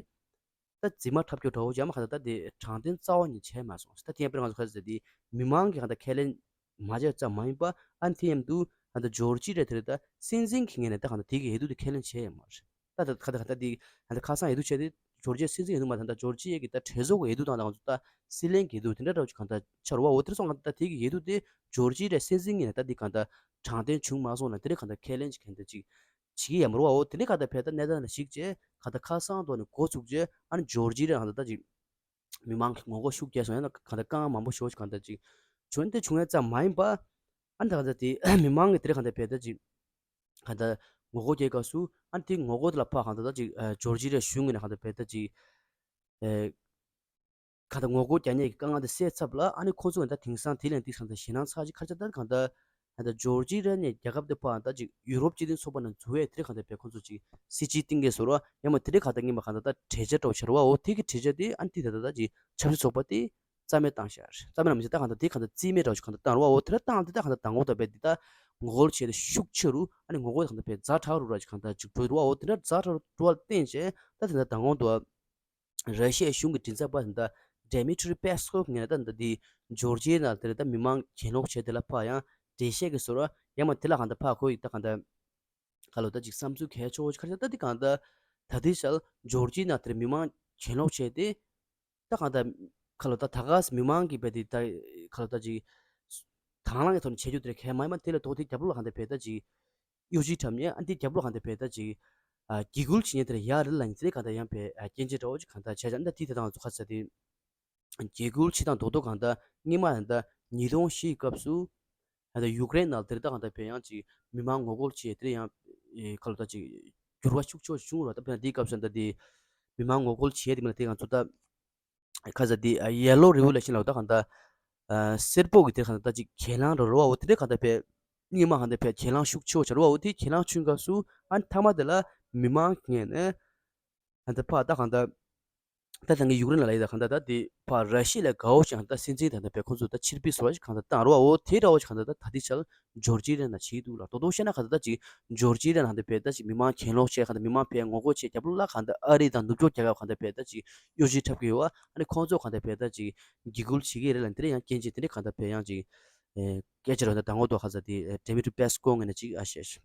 ད་རྫུན་མ་འཁྲབ་སྐྱོར་འདྲ་བོ་ཡང་མ་གང་ལྟར་ད་དེ་དྲང་བདེན་རྩ་བ་ཉིད་བྱས་མ་སོང་། ད་དེ་ཡང་དཔེར་ན་ང་ཚོ་ག་ཚོད་དེ་མི་མང་གི་གང་ལྟར་ཁས་ལེན་མ་བྱས་ཙམ་མ་ཡིན་པ། ཨ་ནི་དེ་མཉམ་དུ་གང་ལྟར་ཇོར་ཇི་ཡ་དེར་ད་སྲིད་འཛིན་གྱི་ངོས་ནས་ད་གང་ལྟར་དེ་གི་འོས་བསྡུ་དེ་ཁས་ལེན་བྱས་ཡོད་མ་རེད། ད་ད་གང་ལྟར་གང་ལྟར་དེ་གང་ལྟར་ཁ་སང་འོས་བསྡུ་བྱས་ཏེ་ཇོར་ཇི་ཡའི་སྲིད་འཛིན་འོས་བསྡུ་མ་ད་ད་ཇོར་ཇི་ཡའི་གི་ད་གྲོས་ཚོགས་ཀྱི་འོས་བསྡུ་དང་ད་ང་ཚོ་ད་སྲིད་བློན་གྱི་འོས་བསྡུ་དེ་འདྲ་འདྲ་བོ་ཅིག་གང་ལྟར་ཆགས་རེད་བའོ། དེར་སོང་གང་ལྟར་ད་དེ་གི་འོས་བསྡུ་དེ་ཇོར་ཇི་ཡའི་སྲིད་འཛིན་ངོས་ནས་ད་དེ་གང་ལྟར་དྲང་བདེན་བྱུང་མ་སོང་ལ་དེ་རིང་གང་ལྟར་ཁས་ལེན་ཅིག་གང་ལྟར་ཅིག་བྱེད་ཀྱི་ཡོད་མ་རེད་བའོ། དེ་ནས་གང་ལྟར་བས་ད་གནས་སྟངས་ལ་གཞིགས་བྱས་གང་ལྟར་ཁ་སང་ཐོག་ནས་འགོ་ཚུགས་བྱས་ཨ་ནི་ཇོར་ཇི་ཡ་གང་ལྟར་ད་ཅིག་མི་མང་གི་ངོ་རྒོལ་ཤུགས་རྒྱས་སོང་། ཡང་ན་གང་ལྟར་དཀའ་ངལ་མང་པོ་ཞེ་པོ་ཅིག་གང་ལྟར་ཅིག་བྱུང་། དེ་བྱུང་ཡས་ཙམ་མ་ཡིན་པ། ཨ་ནི་ད་གང་ལྟར་དེ་མི་མང་གི་དེ་རིང་གང་ལྟར་བས་ད་ཅིག་གང་ལྟར་ངོ་རྒོལ་རྒྱག་སྐབས་སུ་ཨ་ནི་དེ་ངོ་རྒོལ་དེ་ལ་ཕར་གང་ལྟར་ད་ཅིག་ཨ་ཇོར་ཇི་ཡའི་གཞུང་ངོས་ནས་གང་ལྟར་བས་ད་ཅིག་ཨ་གང་ལྟར་ངོ་རྒོལ་རྒྱག་མཁན་གྱི་དཀའ་ངལ་དེ་སེལ་ཚབ་ལ་ཨ་ནི་ཁོང་ཚོ་གང་ལྟར་དེང་སང་དེ་ལན་དེ་གང་ལྟར་ཞེད་སྣང་ཚ་ཅིག་ཁ་ཆག་ད་གང་ལྟར་གང་ལྟར་ཇོར་ཇི་ཡ་ནས་རྒྱལ་ཁབ་དེ་ཕར་ད་ཅིག་ཡུ་རོབ་སྤྱི་མཐུན་ཚོགས་པ་ནང་འཛུལ་བའི་དེ་རིང་གང་ལྟར་བས་ཁོང་ཚོ་ཅིག་སྲིད་ཇུས་གཏིང་སྐྱེས་བཟོ་རོགས། ཡང་མ་དེ་རིང་གང་ལྟར་སྔོན་མ་གང་ལྟར་ད་གྲོས་འཆར་འདྲ་བོ་ཆགས་རེད་བའོ། དེ་གི་གྲོས་འཆར་དེ་ཨ་ནི་དེ་ད་ད་ད་ཅིག་ཆབ་སྲིད་ཚོགས་པ་དེ་རྩ་མེད་བཏང་ཤག་རྩ་མེད་ལ་མི་བྱེད་ད་གང་ལྟར་དེ་གང་ལྟར་རྩིས་མེད་འདྲ་བོ་ཅིག་གང་ལྟར་བཏང་རེད་བའོ། དེ་ལ་བཏང་དེ་ད་གང་ལྟར་མདང་དགོང་དག་བས་འདི་ད་ངོ་རྒོལ་བྱས་ཏེ་ཤུགས་ཆེ་རུ་ཨ་ནི་ངོ་རྒོལ་གང་ལྟར་བས་ཛ་དྲག་རུ་ར་ཅིག་གང་ལྟར་ཅིག་འགྲོ་རེད་བའོ། དེ་འདྲ་ཛ་དྲག་རུ་འགྲོ་བ་ལ་བརྟེན་བྱས་ད་དེ་འདྲ་མདང་དགོང་དུ་ར་ཤི་ཡའི་གཞུང་གི་མགྲིན་ཚབ་པ་དེ་འདྲ་ཌེ་མི་ཊི་རི་པེ་སི་ཀོབ་ངོས་ནས་ད་འདི་ཇོར་ཇི་ཡའི་ནང་དེ་ལ་ད་མི་མང་གྱེན་ལོག་བྱས་དེ་ལ་ཕར་ཡང་འགྲེལ་བཤད་ཀྱི་བཟོ་འདྲ། ཡང་མ་དེ་ལ་གང་ལྟར་ཕར་ཁོ་ཡིས་ད་གང་ལྟར་ག་ལོ་ད་ཅིག་བསམ་ཚུལ་གལ་ཆེ་བོ་ཅིག་ག་རེ་ད་འདི་གང་ལྟར་ད་ལྟའི་ཆར་ཇོར་ཇི་ཡའི་ནང་དེར་མི་མང་གྱེན་ལོག་བྱས་ཏེ། ད་གང་ལྟར་ག་ལོ་ད་ད་ག་སེ་མི་མང་གིས་བས་དེ་ད་ག་ལོ་ད་ཅིག་དང་བླངས་ཀྱི་ཐོག་ནས་བྱེད་རྒྱུ་དེ་གལ་མ་ཡིན་པ། དེ་ལས་ལྡོག་སྟེ་རྒྱབ་ལོགས་ལ་གང་ལྟར་བས་ད་ཅིག་གཡོ་ཇུས་འཁྲབ་མཁན་ཨ་འདི་རྒྱབ་ལོགས་གང་ལྟར་བས་ད་ཅིག་ཨ་འཇིགས་སྐུལ་བྱེད་མཁན་དེ་ལ་ཡ་རེད་ལབ་མཁན་དེ་གང་ལྟར་ཡང་བས་ཨ་སྐྱོན་བརྗོད་འདྲ་བོ་ཅིག་གང་ལྟར་བྱས་ཙང་ད་དེ་དེ་དང་ཚོ་ཁ་ཚ་དེ་འཇིགས་སྐུལ་བྱེད་སྟངས་རྡོག་རྡོག་གང་ལྟར་སྔོན་མ་ད་ལྟ་ཉིས་སྟོང་བཞི་ཡི་སྐབས་སུ་ད་ལྟ་ཡུཀ་རེན་ནང་དེར་ད་གང་ལྟར་བས་ཡང་ཅིག་མི་མང་ངོ་རྒོལ་བྱས་དེར་ཡང་ཨེ་ག་ལོ་ད་ཅིག་འགྱུར་བ་ཤུགས་ཆེ་བྱུང་རོགས། ད་བས་ན་དེའི་སྐབས་སུ་ད་དེ་མི་མང་ངོ་རྒོལ་བྱས་དེ་མིན་ལ་དེ་གང་ཚོ་ད། ཁ་ས་དེ་ཡེ་ལོ་རི་ཝོ་ལུ་ཤན་ལ་ད་གང་ལྟར་སེར་པོ་གི་དེ་གང་ལྟར་ཅིག་གྱེན་ལངས་འགྲོ་རུ་བ་འོ་དེ་འདྲ་གང་ལྟར་བས་སྔོན་མ་གང་ལྟར་བས་གྱེན་ལངས་ཤུགས་ཆེ་བོ་བྱ་རུ་བ་འོ་དེ་གྱེན་ལངས་ཆུང་སྐབས་སུ་ཨ་ནི་མཐའ་མ་དེ་ལ་མི་མང་ངོས་ནས་གང་ལྟར་ཕར་ད་གང་ལྟར་ད་ད་ངས་ཡུཀ་རེན་ལ་ལབ་ཡིན་ད་གང་ལྟར་ད་དེ་ཕར་ར་ཤི་ཡ་ལ་དགའ་བོ་ཞིག་གང་ལྟར་སྲིད་འཛིན་དང་ལྟར་བས་ཁོང་ཚོ་ད་ཕྱིར་འབུད་བཟོ་བ་ཞིག་གང་ལྟར་བཏང་རུ་བ་འོ་དེ་འདྲ་བོ་ཞིག་གང་ལྟར་ད་ད་དེ་ཆར་ཇོར་ཇི་ཡ་ནང་བྱེད་ཀྱི་འདུག་ལ། རྡོག་རྡོག་བཤད་ན་གང་ལྟར་ད་ཅིག་ཇོར་ཇི་ཡ་ནང་ལྟར་བས་ད་ཅིག་མི་མང་གྱེན་ལོག་བྱས་གང་ལྟར་མི་མང་བས་ངོ་རྒོལ་བྱས་རྒྱབ་ལོགས་ལ་གང་ལྟར་ཨ་རི་དང་ནུབ་ཕྱོགས་རྒྱལ་ཁབ་གང་ལྟར་བས་ད་ཅིག་གཡོ་ཇུས་འཁྲབ་ཀྱི་ཡོད་བ། ཨ་ནི་ཁོང་ཚོ་གང་ལྟར་བས་ད་ཅིག་འཇིགས་སྐུལ་བྱེད་ཀྱི་རེད་ལ་འདི་རེད་ཡང་སྐྱོན་བརྗོད་དེ་འདྲ་གང་ལྟར་བས་ཡང་ཅིག་སྐད་ཆ་རོ་ད་དང་པོ་དོ་ཁ་ས་དེ་ཌེ་མི་ཊི་རི་པེ་སི་ཀོབ་ངོས་ནས་ཅིག་ཨ་བཤད།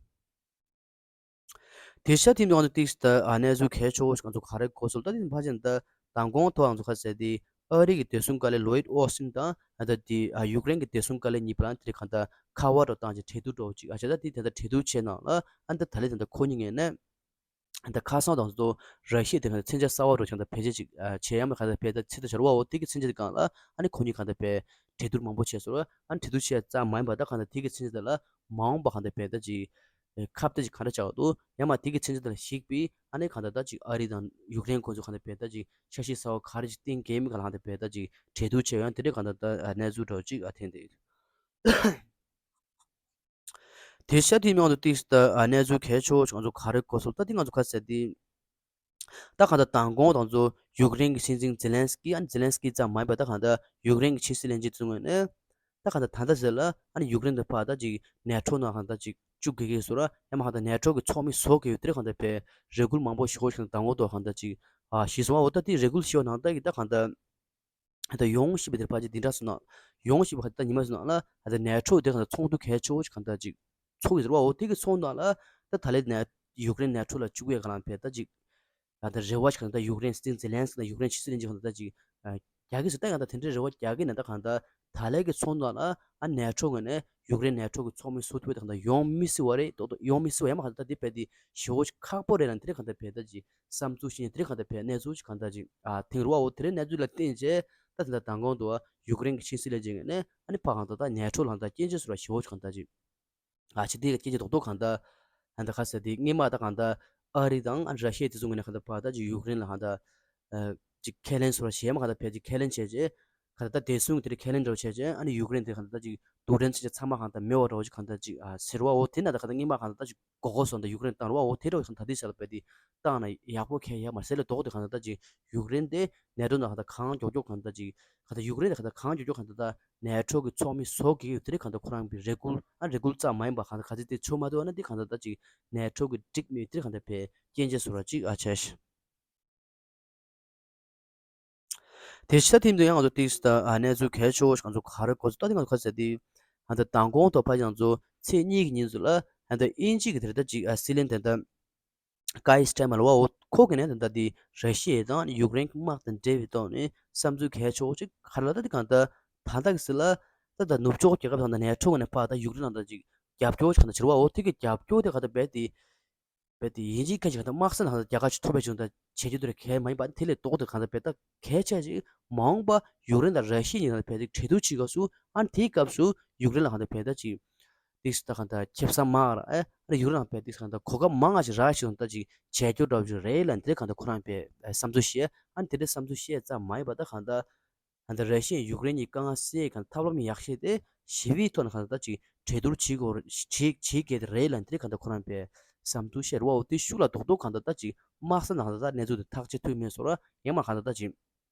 དེ་ཤ་དེ་ནང་དུ་ཏིག་ད་ཨ་གནས་ཚུལ་གལ་ཆེ་བོ་ཞིག་ང་ཚོ་ག་རེ་གོ་སོང་ད་དེ་ཕལ་ཆེར་ད་མདང་དགོང་ཐོག་ང་ཚོ་ཁ་ས་དེ་ཨ་རི་གི་བདེ་སྲུང་བཀའ་བློན་ལོ་ཡིད་ཨོ་སིན་དང་ཨ་ད་དེ་ཨ་ཡུཀ་རེན་གྱི་བདེ་སྲུང་བཀའ་བློན་གཉིས་བར་དེ་གང་ལྟར་ཁ་པར་རོ་བཏང་ཅིག་གྲོས་བསྡུར་འགྲོ་ཅིག་ཨ་བྱས་ད་དེ་ད་ལྟ་གྲོས་བསྡུར་བྱས་ནང་ལ་ཨ་ད་ད་ལེ་ད་ལྟ་ཁོ་གཉིས་ངོས་ནས། ད་ཁ་སང་དང་ཚོ་ར་ཤི་ཡ་དེ་གང་ལྟར་མཚོན་ཆ་གསར་པ་རུ་ཆགས་ད་བེད་སྤྱོད་ཅིག་བྱས་ཡ་མ་གང་ལྟར་བེད་ད་ཚེ་ད་བྱ་རུ་བ་འོ་དེ་གི་མཚོན་ཆ་དེ་གང་ལ་ཨ་ནི་ཁོ་གཉིས་གང་ལྟར་བེད་གྲོས་བསྡུར་མང་པོ་བྱས་སོང་། ཨ་ནི་གྲོས་བསྡུར་བྱས་ཙམ་མ་ཡིན་པ་ད་གང་ལྟར་དེ་གི་མཚོན་ཆ་དེ་ལ་མ་འོངས་པ་གང་ལྟར་བེད་ད་ཅིག་ཁ་གཏད་ཅིག་གང་འདྲ་བྱ་བ་འདུག་ཡང་མ་དེ་གི་མཚོན་ཆ་དེ་ལ་གཞིགས་པའི་ཨ་ནི་གང་ལྟར་ད་ཅིག་ཨ་རི་དང་ཡུཀ་རེན་ཁོ་ཚོ་གང་ལྟར་བེད་ད་ཅིག་འཆར་གཞི་གསར་པ་ག་རེ་ཅིག་བཏིང་གི་མིན་གང་ལ་གང་ལྟར་བེད་ད་ཅིག་གྲོས་བསྡུར་བྱས་ཡང་དེ་འདྲ་གང་ལྟར་ད་གནས་ཚུལ་འདྲ་བོ་ཅིག་ཨ་ཐེན་དེ། དེ་ཤ་དེའི་མིང་དུ་ཏིག་ད་གནས་ཚུལ་གལ་ཆེ་བོ་ང་ཚོ་ག་རེ་གོ་སོང་ད་དེ་ང་ཚོ་ག་ཟེར་དེ། ད་གང་ལྟར་མདང་དགོང་དང་ཚོ་ཡུཀ་རེན་གྱི་སྲིད་འཛིན་ཛེ་ལན་སི་ཀི་ཨ་ནི་ཛེ་ལན་སི་ཀི་ཙམ་མ་ཡིན་པ་ད་གང་ལྟར་ཡུཀ་རེན་གྱི་ཕྱི་སྲིད་བློན་ཆེན་ཚོའི་ངོས་ནས་ད་གང་ལྟར་ད་ལྟ་ཟེར་ལ་ཨ་ནི་ཡུཀ་རེན་དུ་ཕར་ད་ཅིག་ནེ་ཊོ་ནང་གང་ལྟར་ཅིག་བཅུག་དགོས་ཀྱི་བཟོ་ར་ཡང་མ་གང་ལྟར་ནེ་ཊོ་གི་ཚོགས་མི་བཟོ་དགོས་ཡོད་དེ་གང་ལྟར་བས་རེ་སྐུལ་མང་པོ་ཞུ་དགོས་ཤིག་མདང་དགོང་དུ་གང་ལྟར་ཅིག་ཨ་ཞུས་སོང་བ། འོ་ད་དེ་རེ་སྐུལ་ཞུ་བ་ནང་ལྟར་གྱི་ད་གང་ལྟར། ད་ཡོང་ཞེས་པའི་དེར་ཕལ་ཆེར་འདི་འདྲ་སོང་ན། ཡོང་ཞེས་པ་ད་ཉི་མ་སོང་ན་ལ་ད་ནེ་ཊོ་དེ་གང་ཚོགས་འདུ་གལ་ཆེ་བོ་ཞིག་གང་ལྟར་ཅིག་ཚོགས་ཡོད་ཟེར་བ། འོ་དེ་གི་ཚོགས་འདུ་ལ་ད་ད་ལན་ནེ་ཡུཀ་རེན་ནེ་ཊོ་ལ་བཅུག་ཡས་གང་ལ་ཕེ་ད་ཅིག་ད་རེ་བ་ཞིག་གང་ལྟར་ཡུཀ་རེན་སྲིད་འཛིན་ཛེ་ལན་སི་ཀི་དང་ཡུཀ་རེན་ཕྱི་སྲིད་བློན་ཆེན་གང་ལྟར་ཅིག་རྒྱག་གི་ཟེར་ད་ཡང་ད་དེ་འདྲའི་རེ་བ་རྒྱག་གི་ནས་ད་གང་ལྟར་ད་ལན་གི་ཚོགས་འདུ་ལ་ཨ་ནེ་ཊོ་ངོས་ནས་ཡུཀ་རེན་ནེ་ཊོ་གི་ཚོགས་མི་བཟོ་ཐུབ་པའི་ད་གང་ལྟར་ཡོང་མི་སྲིད་པ་རེད། ཏོག་ཏོག་ཡོང་མི་སྲིད་པ་ཡང་མ་གང་ལྟར་ད་དེ་ཕེ་དེ་ཞེ་བོ་ཞིག་ཁག་པོ་རེད་ལ་དེ་རེད་གང་ལྟར་ཕེ་ད་ཅིག་བསམ་ཚུལ་ཞིག་དེ་རིང་གང་ལྟར་བས་གནས་ཚུལ་ཞིག་གང་ལྟར་ཅིག་ཨ་ཐེངས་རུ་བ་འོ་དེ་རིང་གནས་ཚུལ་ལ་བརྟེན་བྱས་ད་དེ་འདྲ་མདང་དགོང་དུ་ཡུཀ་རེན་གྱི་ཕྱི་སྲིད་བློན་ཆེན་ངོས་ནས་ཨ་ནི་ཕ་གང་ལྟར་ད་ནེ་ཊོ་ལ་ད་སྐྱོན་བརྗོད་ཟེར་བ་ཞེ་བོ་ཞིག་གང་ལྟར་ཅིག་ཨ་ཕྱི་དེ་ལ་སྐྱོན་བརྗོད་རྡོག་རྡོག་གང་ལྟར་ཨ་ད་ག་ཟེར་དེ་སྔོན་མ་ད་གང་ལྟར་ ཨ་རི་དང་ཨ་ར་ཤི་ཡ་དེ་ཚོ་ངོས་ནས་གང་ལྟར་ཕར་ད་ཅིག་ཡུཀ་རེན་ལ་གང་ལྟར་ཨ་ཅིག་ཁས་ལེན་བཟོ་འདྲ་བྱས་མ་གང་ལྟར་ཕར་ཅིག་ཁས་ལེན་བྱས་རྗེས་གང་ལྟར་ད་བདེ་སྲུང་དེ་འདྲ་ཁས་ལེན་འདྲ་བོ་བྱས་རྗེས་ཨ་ནི་ཡུཀ་རེན་དེ་གང་ལྟར་ད་ཅིག་རྡུལ་ཕྲན་ཆེ་ཆེ་ཚང་མ་གང་ལྟར་མེད་པ་འདྲ་བོ་ཅིག་གང་ལྟར་ཅིག་ཨ་ཟེར་བའོ། དེ་ན་ད་གང་ལྟར་སྔོན་མ་གང་ལྟར་ད་ཅིག་མགོ་སྐོར་སོང་ད་ཡུཀ་རེན་བཏང་རུ་བའོ། དེ་འདྲ་བོ་གང་ལྟར་ད་དེ་ཞག་ལ་བས་དེ་བཏང་ན་ཡག་པོ་གང་ཡོད་མ་རེད། ཟེར་ལ་ལྡོག་དེ་གང་ལྟར་ད་ཅིག་ཡུཀ་རེན་དེ་ནེ་ཊོ་ནང་གང་ལྟར་གང་མགྱོགས་མགྱོགས་གང་ལྟར་ཅིག་གང་ལྟར་ཡུཀ་རེན་དེ་གང་ལྟར་གང་མགྱོགས་མགྱོགས་གང་ལྟར་ད་ནེ་ཊོ་གི་ཚོགས་མི་བཟོ་གི་ཡོད། དེ་རིགས་གང་ལྟར་ཁོ་རང་གི་རེ་སྐུལ་ཨ་རེ་སྐུལ་ཙམ་མ་ཡིན་པ་གང་ལྟར་ག་ཚོད་དེ་ཚོད་མ་ཐུབ་ཨ་ན་དེ་གང་ལྟར་ད་ཅིག་ནེ་ཊོ་གི་སྒྲིག་མི་དེ་རིགས་གང་ལྟར་བས་སྐྱོན་ཆ་བཟོ་འདྲ་ཅིག་ཨ་བྱས། དེ་ཕྱི་ད་ཐེངས་འདི་ཡང་ང་ཚོ་ཏིག་ཙམ་ད་ཨ་གནས་ཚུལ་གལ་ཆེ་བོ་ཞིག་ང་ཚོ་ག་རེ་གོ་ཚོད་ད་དེ་ང་ཚོ་ག་ཟེར་དེ་ཨ་ད་མདང་དགོང་ཐོག་ཕ་ཡང་ཚོ་ཚེས་གཉིས་ཀྱི་ཉིན་ཚོ་ལ་ཨ་ད་དབྱིན་ཇི་གི་དེ་རེད་ད་ཅིག་ཨ་སྲིད་བློན་དེ་ད་ཀའི་སི་ཊར་མར་ལ་བའོ། ཁོ་གི་ནས་ད་ལྟ་དེ་ར་ཤི་ཡ་དང་ཡུཀ་རེན་གྱི་དམག་དང་འབྲེལ་བའི་ཐོག་ནས་བསམ་ཚུལ་གལ་ཆེ་བོ་ཅིག་ག་རེ་ལ་ད་དེ་གང་ད་ད་ད་གི་སི་ལ་ད་ད་ནུབ་ཕྱོགས་རྒྱལ་ཁབ་དང་ད་ནེ་ཊོ་གི་ནས་ཕ་ད་ཡུཀ་རེན་ལ་ད་ཅིག་རྒྱབ་སྐྱོར་ཅིག་གང་ད་བྱེད་བའོ། དེ་གི་རྒྱབ་སྐྱོར་དེ་ག་ད་རྦད་དེ་རྦད་དེ་དབྱིན་ཇིའི་ཁ་ཅིག་གང་ད་དམག་ས་ནང་ད་རྒྱལ་ཁ་ཅིག་ཐོབ་པའི་བྱུང་ད་བྱེད་རྒྱུ་དེ་ར་གལ་མ་ཡིན་པ་དེ་ལས་ལྡོག་དེ་གང་ད་རྦད་ད་གལ་ཆེ་ཅིག་མ་འོངས་པ་ཡུཀ་རེན་དང་ར་ཤི་ཡ་གཉིས་ད་རྦད་དེ་གྲོས་བསྡུར་བྱེད་སྐབས་སུ་ཨ་ནི་དེའི་སྐབས་སུ་ཡུཀ་རེན་ལ་གང་ད་རྦད་ད་ཅིག་ཏིག་ཙམ་ད་གང་ལྟར་ཁེ་བཟང་མང་ར་ཨེ་ཨ་ནི་ཡུཀ་རེན་ལ་བས་ཏིག་ཙམ་གང་ལྟར་གོ་སྐབས་མང་ང་ཞིག་རག་ཞིག་ད་ཅིག་བྱས་རྒྱུ་འདྲ་བོ་ཞིག་རེད་ལ་འདི་གང་ལྟར་ཁོ་རང་བས་བསམ་ཚུལ་བཤད། ཨ་ནི་དེ་འདྲའི་བསམ་ཚུལ་བཤད་ཙམ་མ་ཡིན་པ་ད་གང་ལྟར་གང་ལྟར་ར་ཤི་ཡ་ཡུཀ་རེན་གྱི་དཀའ་ངལ་སེལ་གང་ཐབས་ལམ་ཡག་ཤོས་དེ་ཞི་བའི་ཐོག་ནས་གང་ལྟར་ད་ཅིག་གྲོས་བསྡུར་བྱེད་དགོས་བྱེད་བྱེད་དགོས་དེ་རེད་ལ་འདི་གང་ལྟར་ཁོ་རང་བས་བསམ་ཚུལ་བཤད་རེད་བ། འོ་དེ་ཤུགས་ལ་རྡོག་རྡོག་གང་ལྟར་ད་ཅིག་དམག་ས་ནང་གང་ལྟར་ད་གནས་ཚུལ་དེ་ཐག་གཅོད་ཐུབ་མེད་བཟོ་ར་ཡང་མ་གང་ལྟར་ད་ཅིག་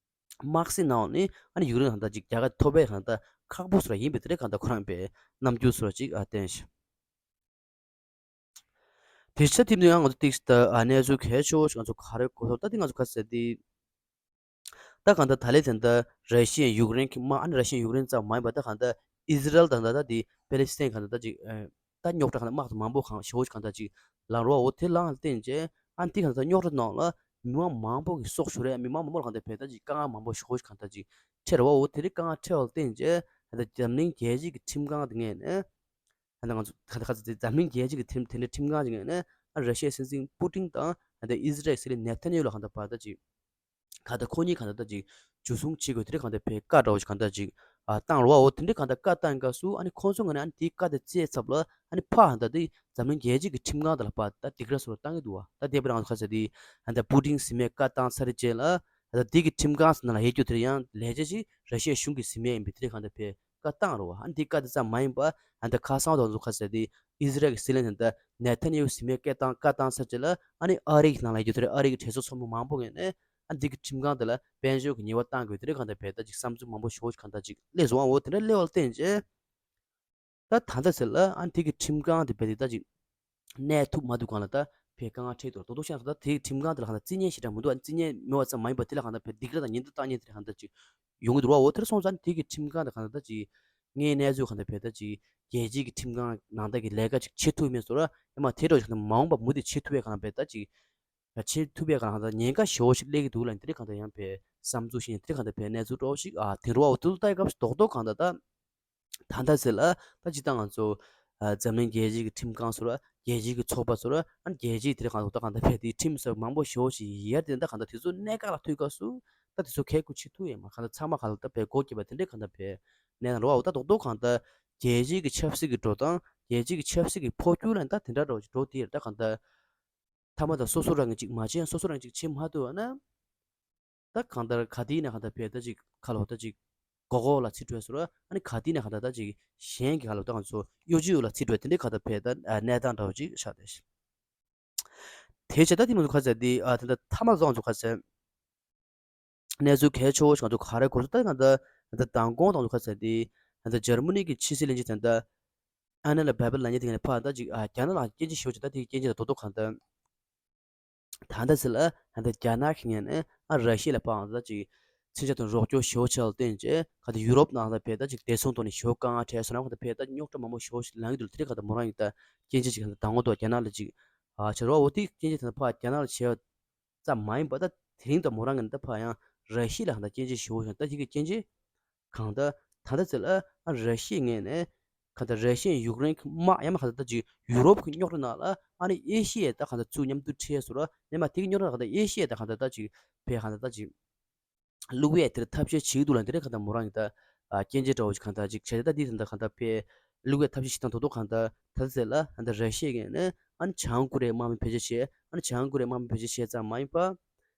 དམག་སྲིད་ནང་ནས་ཨ་ནི་ཡུཀ་རེན་གང་ལྟར་ཅིག་རྒྱལ་ཁ་ཐོབ་པའི་གང་ལྟར་ཁག་པོ་བཟོ་ར་ཡིན་པའི་དེ་འདྲའི་གང་ལྟར་ཁོ་རང་པའི་རྣམ་འགྱུར་བཟོ་ར་ཅིག་ཨ་བསྟན་ཤག་དེ་ཕྱི་ཐིམ་དུ་ཡང་ང་ཚོ་ཏིག་ཙམ་ཨ་གནས་ཚུལ་གལ་ཆེ་བོ་ཞིག་ང་ཚོ་ག་རེ་གོ་ཐུབ་ད་དེ་ང་ཚོ་ག་ཟེར་དེ་ད་གང་ལྟར་ད་ལས་དེ་འདྲ་ར་ཤི་ཡ་ཡུཀ་རེན་གྱི་དམག་ཨ་ནི་ར་ཤི་ཡ་ཡུཀ་རེན་ཙམ་མ་ཡིན་པ་ད་གང་ལྟར་ཨི་ཟི་རལ་དང་ད་ལྟ་དེ་པེ་ལེ་སི་ཐན་གང་ལྟར་ད་ཅིག་ཨ། ད་རྙོག་དྲ་གང་ལྟར་དམག་དང་མང་པོ་གང་ཞེ་པོ་ཅིག་གང་ལྟར་ཅིག་ལངས་རོགས་འོ་དེ་ལངས་བསྟན་རྗེས་ཨ་འདི་གང་ལྟར་རྙོག་དྲ་ནང་ལ་མི་མང་མང་པོ་གི་སྲོག་ཤོར་རེད། མི་མང་མང་པོ་ལ་གང་ལྟར་བས་ད་ཅིག་དཀའ་ངལ་མང་པོ་ཞེ་པོ་ཅིག་གང་ལྟར་ཅིག་འཕྲད་རོགས་འོ་དེ་རིགས་དཀའ་ངལ་འཕྲད་བ་བསྟན་རྗེས་ད་ལྟ་འཛམ་གླིང་རྒྱལ་སྤྱི་གི་ཁྲིམས་ཁང་དེ་ངོས་ནས་ད་ལྟ་ང་ཚོ་ག་ད་ག་ཚོད་འཛམ་གླིང་རྒྱལ་སྤྱི་གི་ཁྲིམས་དེ་འདྲའི་ཁྲིམས་ཁང་ཅིག་ངོས་ནས་ཨ་ར་ཤི་ཡའི་སྲིད་འཛིན་པུ་ཏིན་དང་ད་ལྟ་ཨི་ཟི་རལ་སྲིད་བློན་ནེ་ཐན་ཡ་ཧུ་ལ་གང་ལྟར་བར་ད་ཅིག་ག་ད་ཁོ་གཉིས་གང་ལྟར་ད་ཅིག་འཇུ་བཟུང་བྱེད་དགོས་དེ་འདྲ་གང་ལྟར་བས་བཀའ་འདྲ་བོ་ཞིག་གང་ལྟར་ཅིག་ཨ་བཏང་རོགས་འོ་དེ་འདྲ་གང་ལྟར་བཀའ་བཏང་སྐབས་སུ་ཨ་ནི་ཁོང་ཚོ་ངོས་ནས་ཨ་ནི་དེའི་བཀའ་དེ་བརྩད་ཚབ་ལ་ཨ་ནི་ཕར་གང་ལྟར་དེ་འཛམ་གླིང་རྒྱལ་སྤྱི་གི་ཁྲིམས་ཁང་དེ་ལ་ཕར་ད་སྡིགས་ར་སོགས་བཏང་གི་འདུག་བ། ད་དེ་བས་རང་ཁ་ས་དེ་ཨ་ད་པུ་ཏིན་ཟེར་མས་བཀའ་བཏང་ཚར་རྗེས་ལ་ཨ་ད་དེ་གི་ཁྲིམས་ཁང་ཟེར་ན་ལ་ཡེ་རྒྱུ་དེར་ཡང་ལས་བྱེད་ཅིག་ར་ཤི་ཡའི་གཞུང་གི་ཟེར་མས་ཡིན་པས་དེ་འདྲ་གང་ལྟར་བས་བཀའ་བཏང་རོགས་ཨ་ནི་དེའི་བཀའ་དེ་ཙམ་མ་ཡིན་པ་ཨ་ད་ཁ་སང་དང་ཚོ་ཁ་ས་དེ་ཨི་ཟི་རལ་གྱི་སྲིད་བློན་དེ་ད་ནེ་ཐན་ཡ་ཧུ་ཟེར་མས་བཀའ་བཏང་བཀའ་བཏང་ཚར་རྗེས་ལ་ཨ་ནི་ཨ་རི་གི་ནང་ལ་ཡེ་རྒྱུ་དེར་ཨ་རི་གི་གྲོས་ཚོགས་ཚོགས་མི་མང་པོ་ངོས་ནས། ཨ་འདི་གི་ཁྲིམས་ཁང་དེ་ལ་དཔལ་འབྱོར་གྱི་ཉེས་པ་བཏང་དགོས་དེ་འདྲ་གང་ལྟར་བས་ད་ཅིག་བསམ་ཚུལ་མང་པོ་ཞེ་པོ་ཅིག་གང་ལྟར་ཅིག་སླེབས་སོང་ཨ། འོ་དེ་འདྲ་སླེབས་པ་ལ་བརྟེན་བྱས་ད་ད་ལྟ་ཟེར་ལ་ཨ་འདི་གི་ཁྲིམས་ཁང་དེ་བས་དེ་ད་ཅིག་གནས་ཐུབ་མ་ཐུབ་སྒང་ལ་ད་བས་དཀའ་ངལ་འཕྲད་འདུག་རྡོག་རྡོག་ཤ་ད་དེ་གི་ཁྲིམས་ཁང་དེ་ལ་གང་ལྟར་རྩིས་མེད་ཞེ་དྲག་མི་འདུག་ཨ་རྩིས་མེད་མེད་པ་ཙམ་མ་ཡིན་པ་དེ་ལ་གང་ལྟར་བས་སྡིགས་ར་དང་ཉེས་འཛུགས་བཏང་མཁན་དེ་ལ་གང་ལྟར་ཅིག་ཡོང་གི་འདུག་ར། འོ་དེར་སོང་ཙང་དེ་གི་ཁྲིམས་ཁང་དེ་གང་ལྟར་ད་ཅིག་ངའི་གནས་ཚུལ་གང་ལྟར་བས་ད་ཅིག་རྒྱལ་སྤྱིའི་གི་ཁྲིམས་ཁང་ནང་ད་གི་ལས་ཀ་ཅིག་བྱེད་ཐུབ་མེད་བཟོ་ར་ཡང་མ་དེ་འདྲ་ཞིག་གང་ལྟར་མ་འོངས་པ་མུ་མཐུད་བྱེད་ཐུབ་པའི་གང་ལྟར་བས་ད་ཅིག་ཡ་ཆེས་ཐུབ་པའི་གང་ལྟར་ཉེན་ཁ་ཞེ་པོ་ཞིག་སླེབས་ཀྱི་འདུག་ལ་འདི་འདྲའི་གང་ལྟར་ཡང་བས་བསམ་ཚུལ་ཞིག་འདི་འདྲའི་གང་ལྟར་བས་གནས་ཚུལ་འདྲ་བོ་ཞིག་ཨ་དེ་འདྲ་བ་འོ་དུ་ལྟ་ཡི་སྐབས་སུ་རྡོག་རྡོག་གང་ལྟར་ད་ད་ལྟ་ཟེར་ལ་ད་ཅི་ལྟ་ང་ཚོ་ཨ་འཛམ་གླིང་རྒྱལ་སྤྱིའི་གི་ཁྲིམས་ཁང་ཟེར་བ་རྒྱལ་སྤྱིའི་གི་ཚོགས་པ་ཟེར་བ་ཨ་རྒྱལ་སྤྱིའི་དེ་འདྲ་གང་ལྟར་གང་ལྟར་བས་དེ་ཁྲིམས་ཟེར་མང་པོ་ཞེ་པོ་ཞིག་ཡར་དེ་འདྲ་གང་ལྟར་དེ་ཚོ་གནད་འགག་ལ་ཐུག་སྐབས་སུ་ད་དེ་ཚོ་ཁས་ཁུར་བྱེད་ཐུབ་ཡོད་མ་གང་ལྟར་ཚང་མ་གང་ལྟར་བས་སྒོ་བརྒྱབ་པ་དེ་འདྲའི་གང་ལྟར་བས་གནས་ན་རོ་བ་འོ་ད་རྡོག་རྡོག་གང་ལྟར་རྒྱལ་སྤྱིའི་གི་ཆབ་སྲིད་ཀྱི་འགྲོ་སྟངས་རྒྱལ་སྤྱིའི་གི་ཆབ་སྲིད་ཀྱི་འཕོ་འགྱུར་ལ་ད་དེ་འདྲ་འདྲ་བོ་ཞིག་འགྲོ་དེ་ཡར་ད་གང་ལྟར། མཐའ་མ་དང་སོ་སོ་རང་གིས་ཅིག་མ་བྱས་སོ་སོ་རང་གིས་ཅིག་བྱེད་མ་ཐུབ་པ་ན། ད་གང་ལྟར་ག་དེ་ཡིན་ན་གང་ལྟར་བས་ད་ཅིག་ཁ་ལོ་ད་ཅིག་མགོ་སྐོར་ལ་ཚིག་སྤྲོད་ཟེར་བ་ཨ་ནི་ག་དེ་ཡིན་ན་གང་ལྟར་ད་ཅིག་གཞན་གྱི་ཁ་ལོ་ད་ང་ཚོ་གཡོ་ཇུས་ལ་ཚིག་སྤྲོད་དེ་འདྲའི་གང་ལྟར་བས་ད་གནས་སྟངས་འདྲ་བོ་ཅིག་ཆགས་བསྡད་ཤག་དེ་བྱས་ད་དེ་མ་གཏོགས་ག་ཚད་དེ་ཨ་ད་ད་མཐའ་མ་ཚོ་ང་ཚོ་ག་ཚད། གནས་ཚུལ་གལ་ཆེ་བོ་ཞིག་ང་ཚོ་ག་རེ་གོ་སོང་ད་ང་ད་ད་མདང་དགོང་དང་ཚོ་ག་ཚད་དེ་ང་ད་འཇར་མ་ནི་གི་ཕྱི་སྲིད་བློན་ཆེན་ད་ད་ཨན་ན་ལ་བྷེ་བྷེལ་ལབ་མཁན་དེ་ངས་ཕར་ད་ཅིག་ཨ་རྒྱ་ནག་ལ་སྐྱོན་བརྗོད་ཞུ་ཅིག་ད་དེ་སྐྱོན་བརྗོད་ད་རྡོག་རྡོག་གང་ད་ད་ད་ཟེར་ལ་ད་རྒྱ་ནག་གི་ངོས་ནས་ཨ་ར་ཤི་ཡ་ལ་ཕར་ད་ཅིག་མཚོན་ཆ་དང་རོགས་སྐྱོར་ཞུ་བྱ་ལ་བརྟེན་བྱས་ག་ད་ཡུ་རོབ་ནང་ད་བས་ད་ཅིག་བདེ་སྲུང་ཐོག་ནས་ཞུ་དཀའ་ངལ་འཕྲད་སོང་ན་ག་ད་བས་ད་རྙོག་དྲ་མང་པོ་ཞུ་ལངས་ཀྱི་འདུག་དེ་རིང་ག་ད་མོ་རང་ཡིན་ད་སྐྱོན་བརྗོད་ཅིག་ག་ད་དང་པོ་ད་རྒྱ་ནག་ལ་ཅིག་ཨ་བྱ་རོགས་འོ་དེ་སྐྱོན་བརྗོད་ད་ཕར་རྒྱ་ནག་ལ་བྱས་པ་ཙམ་མ་ཡིན་པ་ད་དེ་རིང་ད་མོ་རང་གི་ད་ཕར་ཡང་ར་ཤི་ཡ་ལ་གང་ད་སྐྱོན་བརྗོད་ཞུ་བ་ཞིག་ད་དེ་གི་སྐྱོན་བརྗོད་གང་ད་ད་ད་ཟེར་ལ་ཨ་ར་ཤི་ཡའི་ངོས་ནས་གང་ད་ར་ཤི་ཡ་ཡུཀ་རེན་གྱི་དམག་ཡང་མ་གང་ད་ད་ཅིག་ཡུ་རོབ་ཀྱི་རྙོག་དྲ་ནང་ལ་ཨ་ནི་ཨེ་ཤི་ཡའི་ད་གང་ད་ཚུར་མཉམ་དུ་ཁྲིད་སོ་ར་ཡང་མ་དེ་གི་རྙོག་དྲ་གང་ད་ཨེ་ཤི་ཡའི་ད་གང་ད་ད་ཅིག་བས་གང་ད་ད་ཅིག་བླུག་ཡས་དེར་ཐབས་ཤེས་བྱེད་ཀྱི་འདུག་ལ་འདི་རེད་གང་ད་མོ་རང་གི་ད་ཨ་སྐྱོན་བརྗོད་འདྲ་བོ་ཞིག་གང་ད་ཅིག་བྱས་ད་འདི་ད་གང་ད་བས་བླུག་ཡས་ཐབས་ཤེས་བྱེད་སྟངས་རྡོག་རྡོག་གང་ད་ད་ཟེར་ལ་ཨ་ད་ར་ཤི་ཡའི་ངོས་ནས་ཨ་ནི་བྱང་ཀོ་རི་ཡའི་དམག་མི་བེད་སྤྱོད་བྱས་ ཨ་ནི་བྱང་ཀོ་རི་ཡའི་དམག་མི་བེད་སྤྱོད་བྱས་ཙམ་མ་ཡིན་པ།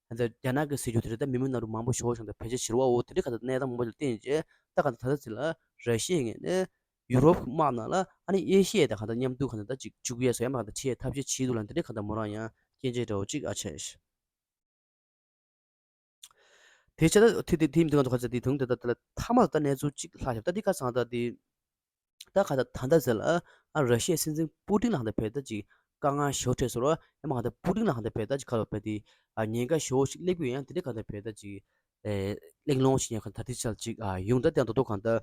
ཨ་ནི་རྒྱ་ནག་གི་ཟེར་རྒྱུ་དེ་རེད། ད་མི་མང་ནང་ལ་མང་པོ་ཞེ་པོ་ཞིག་ད་བེད་སྤྱོད་བྱེད་རོགས་འོ་དེ་འདྲའི་ག་ད་གནས་སྟངས་མང་པོ་ལ་བརྟེན་བྱས་ད་ག་ད་ད་ལྟ་ཚེ་ལ་ར་ཤི་ཡའི་ངོས་ནས་ཡུ་རོབ་ཀྱི་དམག་ནང་ལ་ཨ་ནི་ཨེ་ཤི་ཡའི་ད་ག་ད་མཉམ་དུ་ག་ད་ད་ཅིག་བཅུག་ཡས་སོ་ཡ་མ་ག་ད་ཁྲིད་ཐབས་ཤེས་བྱེད་འདུག་ལ་འདི་འདྲའི་ག་ད་མོ་རང་ཡང་སྐྱོན་བརྗོད་འདྲ་བོ་ཅིག་ཨ་བྱས་ཤག་དེ་ཆ་ད་དེ་དེ་དེ་མི་དེ་ང་ཚོ་ག་ཚོད་དེ་དུང་དེ་ད་ད་ལ་མཐའ་མ་ད་གནས་ཚུལ་གཅིག་ལྷག་ཤག་ད་དེ་ཁ་སང་ད་དེ་ད་ག་ད་ད་ད་ཟེར་ལ་ཨ་ར་ཤི་ཡའི་སྲིད་འཛིན་པུ་ཏིན་ལ་ག་ད་ཕེ་ད་ཅིག་དཀའ་ངལ་ཞོ་ཁྲེ་སོ་ར་ཨ་མ་ག་ད་པུ་ཏིན་ལ་ག་ད་ཕེ་ད་ཅིག་ཁ་ལོ་ཕེ་དེ་ཨ་ཉེན་ཁ་ཞོ་ཞིག་སླེབས་ཡོད་ཡང་དེ་འདྲ་ག་ད་ཕེ་ད་ཅིག་ཨེ་གླེང་སློང་ཞིག་ཡང་ག་ད་དེ་ཆ་ཅིག་ཨ་ཡོང་ད་དེ་ད་དོ་ག་ད་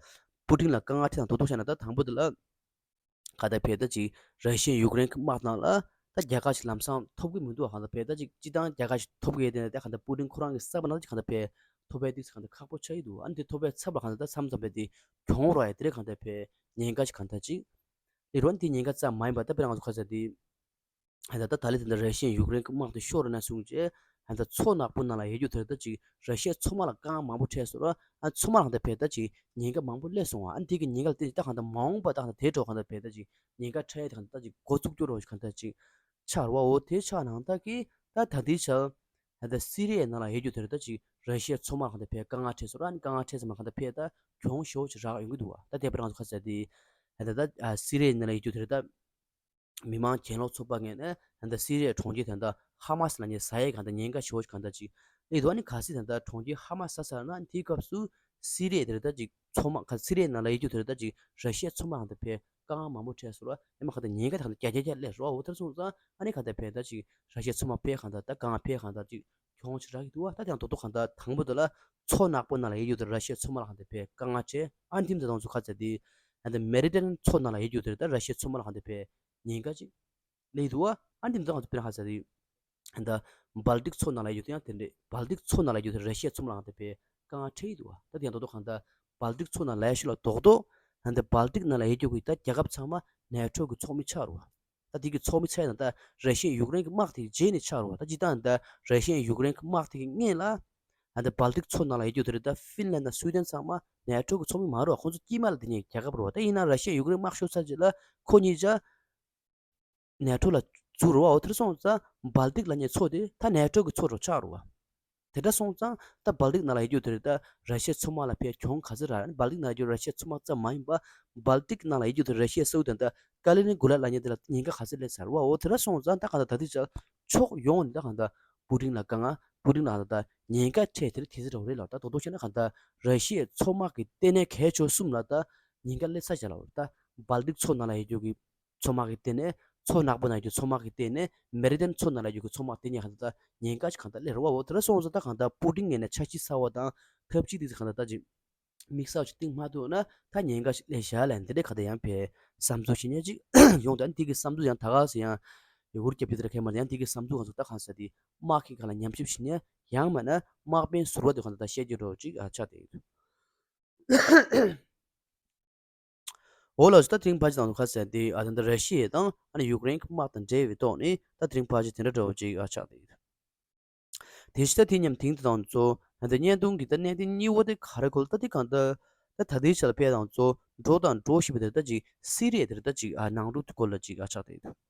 པུ་ཏིན་ལ་དཀའ་ངལ་ཁྲེ་ད་དོ་དོ་ཤ་ན་ད་དང་པོ་དེ་ལ། ག་ད་ཕེ་ད་ཅིག་ར་ཤི་ཡ་ཡུཀ་རེན་གྱི་དམག་ནང་ལ་ད་རྒྱལ་ཁ་ཞིག་ལམ་སང་ཐོབ་ཀྱི་མི་འདུག་ག་ད་ཕེ་ད་ཅིག་སྤྱི་བཏང་རྒྱལ་ཁ་ཞིག་ཐོབ་ཀྱི་ཡོད་དེ་ནས་ད་ག་ད་པུ་ཏིན་ཁོ་རང་གི་ས་བ་ན་ཅིག་ག་ད་ཕེ་ཐོབ་པའི་ཏིག་ཙམ་ག་ད་ཁག་པོ་ཆགས་ཀྱི་འདུག་ཨ་ནི་དེ་ཐོབ་པའི་ཚབ་ལ་ག་ད་ད་མཚམས་མཚམས་ཕེ་དེ་གྱོང་རོགས་ཡ་དེ་རེད་ག་ད་ཕེ་ཉེན་ཁ་ཞིག་ག་ད་ཅིག་ཨི་རོན་དེ་ཉེན་ཁ་ཙམ་མ་ཡིན་པ་ད་ཕེ་རང་ཚོ་ག་ཚ་དེ་ད་ད་ད་ལི་དེ་འདྲ་ར་ཤི་ཡ་ཡུཀ་རེན་གྱི་དམག་དེ་ཤོར་ན་སོང་རྗེས་ཨ་ད་མཚོ་ནག་པོ་ནང་ལ་ཡོད་རྒྱུ་དེར་ད་ཅིག་ར་ཤི་ཡའི་མཚོ་དམག་ལ་དཀའ་ངལ་མང་པོ་འཕྲད་སོང་ར། ཨ་མཚོ་དམག་ལ་ད་ཕེ་ད་ཅིག་ཉེན་ཁ་མང་པོ་སླེབས་སོང་བ། ཨ་དེ་གི་ཉེན་ཁ་ལ་བརྟེན་ད་གང་ལྟར་མ་འོངས་པ་ད་གང་ལྟར་དེ་འགྲོ་གང་ལྟར་ཕེ་ད་ཅིག་ཉེན་ཁ་འཕྲད་ཡ་ད་གང་ལྟར་ད་ཅིག་འགོ་བཙུགས་རྒྱུ་རོ་གང་ལྟར་ཅིག་ཆགས་ར་བ། འོ་དེ་ཆགས་ནང་ད་གི་ད་ད་དེ་ཆ་ཨ་ད་སི་རི་ཡའི་ནང་ལ་ཡོད་རྒྱུ་དེར་ད་ཅིག་ར་ཤི་ཡའི་མཚོ་དམག་གང་ལྟར་ཕེ་དཀའ་ངལ་འཕྲད་སོང་ར། ཨ་ནི་དཀའ་ངལ་འཕྲད་ཙམ་ལ་གང་ལྟར་ཕེ་ད་གྱོང་ཞོ་ཅིག་རག་ཡོང་གི་འདུག་བ། ད་དེ་ཕེ་རང་ཚོ་ག་ཚ་དེ་ཨ་ད་ད་ཨ་སི་རི་ཡའི་ནང་ལ་ཡོད་རྒྱུ་དེར་ད། མི་མང་གྱེན་ལོག་ཚོགས་པ་ངོས་ནས་ད་སི་རི་ཡའི་གྲོང་ཁྱེར་ད་ལྟ་ཧ་མ་སི་ལ་ཉེ་ཟ་ཡས་གང་ལྟར་ཉེན་ཁ་ཞེ་པོ་ཅིག་གང་ལྟར་ཅིག་ལས་འདུག་ཨ་ནི་གལ་སྲིད་ད་ལྟ་གྲོང་ཁྱེར་ཧ་མ་སི་ཟ་ས་ན་དེའི་སྐབས་སུ་སི་རི་ཡ་དེར་ད་ཅིག་མཚོ་དམག་ག་སི་རི་ཡའི་ནང་ལ་ཡོད་རྒྱུ་དེར་ད་ཅིག་ར་ཤི་ཡའི་མཚོ་དམག་གང་ལྟར་ཕེ་དཀའ་ངལ་མང་པོ་འཕྲད་སོང་ར། ཡང་མ་གང་ལྟར་ཉེན་ཁ་གང་ལྟར་བརྒྱ་ཆ་བརྒྱ་སླེབས་རོ། འོ་དེར་སོང་ཙང་ཨ་ནི་གང་ལྟར་ཕེ་ད་ཅིག་ར་ཤི་ཡའི་མཚོ་དམག་ཕེ་གང་ལྟར་ད་དཀའ་ངལ་ཕེ་གང་ལྟར་ཅིག་གྱོང་ཞིག་རག་གི་འདུག་བ། ད་དེ་ཡང་དོ་དོ་གང་ལྟར་དང་པོ་དེ་ལ་མཚོ་ནག་པོ་ནང་ལ་ཡོད་རྒྱུ་དེར་ར་ཤི་ཡའི་མཚོ་དམག་ལ་གང་ལྟར་ཕེ་དཀའ་ངལ་འཕྲད། ཨ་ནི་དེ་ད་ང་ཚོ་ག་ཚ་དེ་ད་ལྟ་མེ་ཌི་ཊེ་རེ་ནི་ཡན་མཚོ་ནང་ལ་ཡོད་རྒྱུ་དེར་ད་ར་ཤི་ཡའི་མཚོ་དམག་ལ་གང་ལྟར་ཕེ་ཉེན་ཁ་ཅིག་སླེབས་འདུག་བ། ཨ་ནི་དེ་ད་ང་ཚོ་དཔེར་ན་ག་ཚ་དེ་ད་སྦལ་ཏིག་མཚོ་ནང་ལ་ཡོད་རྒྱུ་དེ་ཡང་དེ་འདྲས། སྦལ་ཏིག་མཚོ་ནང་ལ་ཡོད་རྒྱུ་དེ་ར་ཤི་ཡའི་མཚོ་དམག་ལ་གང་ལྟར་ཕེ་དཀའ་ངལ་འཕྲད་ཀྱི་འདུག་བ། ད་དེ་ཡང་དོ་དོ་གང་ལྟར་སྦལ་ཏིག་མཚོ་ནང་ལ་ཡ་ཤུལ་ལ་རྡོག་རྡོག་ད་ལྟ་སྦལ་ཏིག་ནང་ལ་ཡོད་རྒྱུ་གི་ད་རྒྱལ་ཁབ་ཚང་མ་ནེ་ཊོ་གི་ཚོགས་མི་ཆགས་རེད་བ། ད་དེ་གི་ཚོགས་མི་ཚད་ན་ད་ར་ཤི་ཡ་ཡུཀ་རེན་གྱི་དམག་དེ་རྗེས་ནས་ཆགས་རེད་བ། ད་སྤྱིར་བཏང་ད་ར་ཤི་ཡ་ཡུཀ་རེན་གྱི་དམག་དེ་གི་སྔོན་ལ་ད་ལྟ་སྦལ་ཏིག་མཚོ་ནང་ལ་ཡོད་རྒྱུ་དེ་རེད། ད་ཧྥིན་ལན་དང་སུའི་ཌེན་ཚང་མ་ནེ་ཊོ་གི་ཚོགས་མི་མ་རེད་བ། ཁོང་ཚོ་དཀྱིལ་མ་ལ་དེ་ཉིད་རྒྱལ་ཁབ་རེད་བ། ད་ཡིན་ན་ར་ཤི་ཡ་ཡུཀ་རེན་དམག་ཤོར་ཚར་རྗེས་ལ་ཁོ་གཉིས་ཆ་ནེ་ཊོ་ལ་འཛུལ་རེད་བ། འོ་དེར་སོང་ཙང་སྦལ་ཏིག་ལབ་མཁན་མཚོ་དེ་ད་ནེ་ཊོ་གི་མཚོ་རུ་ཆགས་རེད་བ། དེ་འདྲ་སོང་ཙང་ད་སྦལ་ཏིག་ནང་ལ་ཡོད་རྒྱུ་དེ་རེད། ད་ར་ཤི་ཡའི་མཚོ་དམག་ལ་ཕར་གྱོང་ག་ཚོད་རག་ཨ་ནི་སྦལ་ཏིག་ནང་ལ་ཡོད་རྒྱུ་ར་ཤི་ཡའི་མཚོ་དམག་ཙམ་མ་ཡིན་པ་སྦལ་ཏིག་ནང་ལ་ཡོད་རྒྱུ་དེ་ར་ཤི་ཡའི་ས་ཁུལ་དེ་ད་ཀ་ལི་ནིན་གྷོ་ཌ་ལབ་མཁན་དེ་ལ་ཉེན་ཁ་ག་ཚོད་སླེབས་ཚར་བ། འོ་དེ་འདྲ་སོང་ཙང་ད་གང་ལྟར་ད་ལྟའི་ཆར་ཕྱོགས་ཡོངས་ནས་ད་གང་ལྟར་པུ་ཏིན་ལ་དཀའ་ངལ་པུ་ཏིན་ལ་ད་ལྟ་ཉེན་ཁ་འཕྲད་དེ་རེད། དེ་ཚོ་འདྲ་བོ་རེད་ལ། ད་རྡོག་རྡོག་བཤད་ན་གང་ལྟར་ར་ཤི་ཡའི་མཚོ་དམག་གི་ལྟེ་གནས་གལ་ཆེ་བ་གསུམ་ལ་ད་ཉེན་ཁ་སླེབས་ཚར་བཞག་ལ། ད་སྦལ་ཏིག་མཚོ་ནང་ལ་ཡོད་རྒྱུ་གི་མཚོ་དམག་གི་ལྟེ་གནས། མཚོ་ནག་པོ་ནང་ཡོད་རྒྱུ་མཚོ་དམག་གི་ལྟེ་གནས། མེ་ཌི་ཊེ་རེ་ནི་ཡན་མཚོ་ནང་ལ་ཡོད་རྒྱུ་མཚོ་དམག་དེ་གཉིས་གང་ལྟར་ད་ཉེན་ཁ་ཞིག་གང་ལྟར་སླེབས་རེད་བ། འོ་དེ་འདྲ་སོང་ཙང་ད་གང་ལྟར་པུ་ཏིན་ངོས་ནས་འཆར་གཞི་གསར་བ་དང་ཐབས་ཇུས་དེ་ཚོ་གང་ལྟར་ད་ཅིག་དམིགས་བསལ་ཞིག་བཏིང་མ་ཐུབ་ན་ད་ཉེན་ཁ་ཞིག་སླེབས་བཞག་ལབ་འདི་འདྲའི་གང་ལྟར་ཡང་ཕར་བསམ་ཚུལ་ཞིག་ནས་ཅིག་ཡོང་། ད་འདི་གི་བསམ་ཚུལ་ཡང་ད་ག་སེ་ཡང་ཡུ་གུར་རྒྱབ་རྒྱུ་དེ་འདྲ་གང་མ་རེད། ཡང་འདི་གི་བསམ་ཚུལ་གང་ཚོ་ད་གང་ཟེར་དེ་དམག་གི་སྒང་ལ་ཉམས་ཞིབ་ཞིག་ནས་ཡང་མིན་ན་དམག་དཔོན་ཟུར་པ་དེ་གང་ལྟར་ད་བཤད་རྒྱུ་འདྲ་བོ་ཅིག་ཨ་ཆགས་བསྡད་ཡོད། འོ་ལགས་སོ། ད་དེ་རིང་ཕལ་ཆེར་ནང་དུ་ཁ་གསལ་འདི་ཨ་ད་ལྟ་ར་ཤི་ཡ་དང་ཨ་ནི་ཡུཀ་རེན་གྱི་དམག་དང་འབྲེལ་བའི་ཐོག་ནས་ད་དེ་རིང་ཕལ་ཆེར་དེ་འདྲ་འདྲ་བོ་ཅིག་ཨ་ཆགས་བསྡད་ཡོད། དེ་བཞིན་ད་དེ་མཉམ་དེང་དུ་དང་ཚོ་ད་ལྟ་བརྙན་ཐུང་གི་ད་གནད་དོན་གཉིས་པ་དེ་ག་རེ་གོ་ལ། ད་དེ་གང་ལྟར་ད་ད་ལྟའི་ཆ་ལ་ཕེ་དང་ཚོ་འགྲོ་དང་འགྲོ་བཞིན་པ་དེ་ད་ཅིག་སི་རི་ཡ་དེར་ད་ཅིག་ཨ་ནང་འཁྲུག་དེ་སྐོར་ལ་ཅིག་ཨ་ཆགས་བསྡད་ཡོད།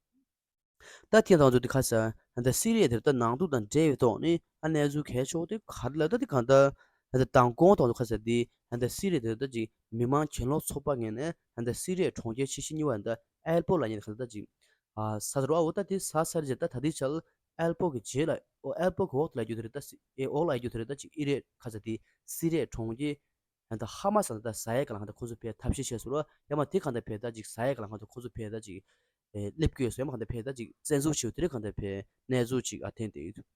ད་ཐེངས་དང་ཚོ་དེ་ཁ་ས་ད་སི་རི་ཡ་དེར་ད་ནང་འཁྲུག་དང་འབྲེལ་བའི་ཐོག་ནས་ཨ་གནས་ཚུལ་གལ་ཆེ་བོ་དེ་ག་རེ་ལ། ད་དེ་གང་ལྟར་ད་མདང་དགོང་དང་ཚོ་ཁ་ས་དེ་ད་སི་རི་ཡ་དེར་ད་ཅིག་མི་མང་གྱེན་ལོག་ཚོགས་པ་ངོས་ནས་ད་སི་རི་ཡའི་གྲོང་ཁྱེར་ཆེ་ཤོས་གཉིས་པ་ད་ཨེལ་པོ་ལབ་མཁན་དེ་ག་ད་ཅིག་ཨ་ས་རུ་ཨ་འོ་ད་དེ་ས་ས་རེད། ད་ད་དེ་ཆར་ཨེལ་པོ་གི་རྗེས་ལ་ཨོ་ཨེལ་པོ་གི་འོག་ལ་ཡོད་རྒྱུ་དེ་རེད། ད་སི་ཨེ་འོག་ལ་ཡོད་རྒྱུ་དེ་རེད། ད་ཅིག་ཨི་རེད་ཁ་ས་དེ་སི་རི་ཡའི་གྲོང་ཁྱེར་ད་ཧ་མ་སི་ད་ཟ་ཡས་ག་ལ་གང་ལྟར་ཁོང་ཚོ་ཕར་ཐབས་ཤེས་བྱས་སོང་ར། ཡང་མ་དེ་གང་ལྟར་ཕར་ད་ཅིག་ཟ་ཡས་ག་ལ་གང་ལྟར་ཁོང་ཚོ་ཕར་ད་ཅིག་ཨེ་སླེབས་ཀྱི་ཡོད་སོང་། ཡང་མ་གང་ལྟར་ཕར་ད་ཅིག་བཙན་འཛུལ་བྱས་དེ་རེད། གང་ལྟར་ཕར་གནས་ཚུལ་ཅིག་ཨ་ཐོན་བསྡད་ཡོད།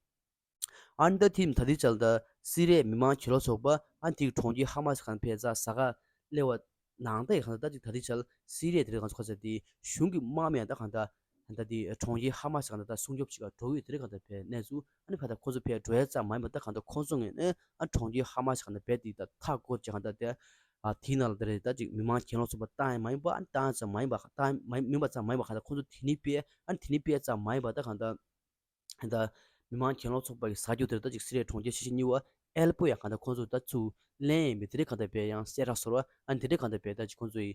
ཨ་ནི་ད་ཐེངས་ད་ལྟའི་ཆར་ད་སི་རི་ཡའི་མི་མང་གྱེན་ལོག་ཚོགས་པ་ཨ་ནི་དེ་གི་གྲོང་ཁྱེར་ཧ་མ་སི་གང་ལྟར་ཕར་ད་ཟ་ག་སླེབས་པ་ནང་ད་ཡི་གང་ལྟར་ད་ཅིག་ད་ལྟའི་ཆར་སི་རི་ཡའི་དེ་རེད་གང་ཚོ་ཁ་ས་དེ་གཞུང་གི་དམག་མི་ཡང་ད་གང་ལྟར་ད་ལྟ་དེ་གྲོང་ཁྱེར་ཧ་མ་སི་གང་ལྟར་ད་སྲུང་སྐྱོབ་ཅིག་ག་འགྲོ་གི་ཡོད། དེ་རེད་གང་ལྟར་ཕར་གནས་ཚུལ། ཨ་ནི་ཕར་ད་ཁོང་ཚོ་ཕར་འགྲོ་ཡ་ཙམ་མ་ཡིན་པ་ད་གང་ལྟར་ཁོང་ཚོ་ངོས་ནས་ཨ་གྲོང་ཁྱེར་ཧ་མ་སི་གང་ལྟར་ཕར་དེ་ད་མཐའ་བསྐོར་བྱས་གང་ལྟར་དེ་ཨ་དེའི་ནང་ལ་དེ་རེད་ད་ཅིག་མི་མང་གྱེན་ལོག་ཚོགས་པ་བཏང་ཡ་མ་ཡིན་པ་ཨ་ནི་བཏང་ཡ་ཙམ་མ་ཡིན་པ་བཏང་ཡ་མ་ཡིན་པ་ཙམ་མ་ཡིན་པ་གང་ལྟར་ཁོང་ཚོ་དེ་ནི་ཕར་ཨ་ནི་དེ་ནི་ཕར་ཙམ་མ་ཡིན་པ་ད་གང་ལྟར་ད་མི་མང་གྱེན་ལོག་ཚོགས་པ་གི་ཟ་རྒྱུ་དེར་ད་ཅིག་སི་རི་ཡའི་གྲོང་ཁྱེར་ཆེ་ཤོས་གཉིས་པ་ཨེལ་པོ་ཡང་གང་ལྟར་ཁོང་ཚོ་ད་ཚུར་ལེན་ཡས་མེད། དེ་རེད་གང་ལྟར་ཕར་ཡང་གསལ་བསྒྲགས་སོང་ར། ཨ་ནི་དེ་རེད་གང་ལྟར་ཕར་ད་ཅིག་ཁོང་ཚོ་ཡི་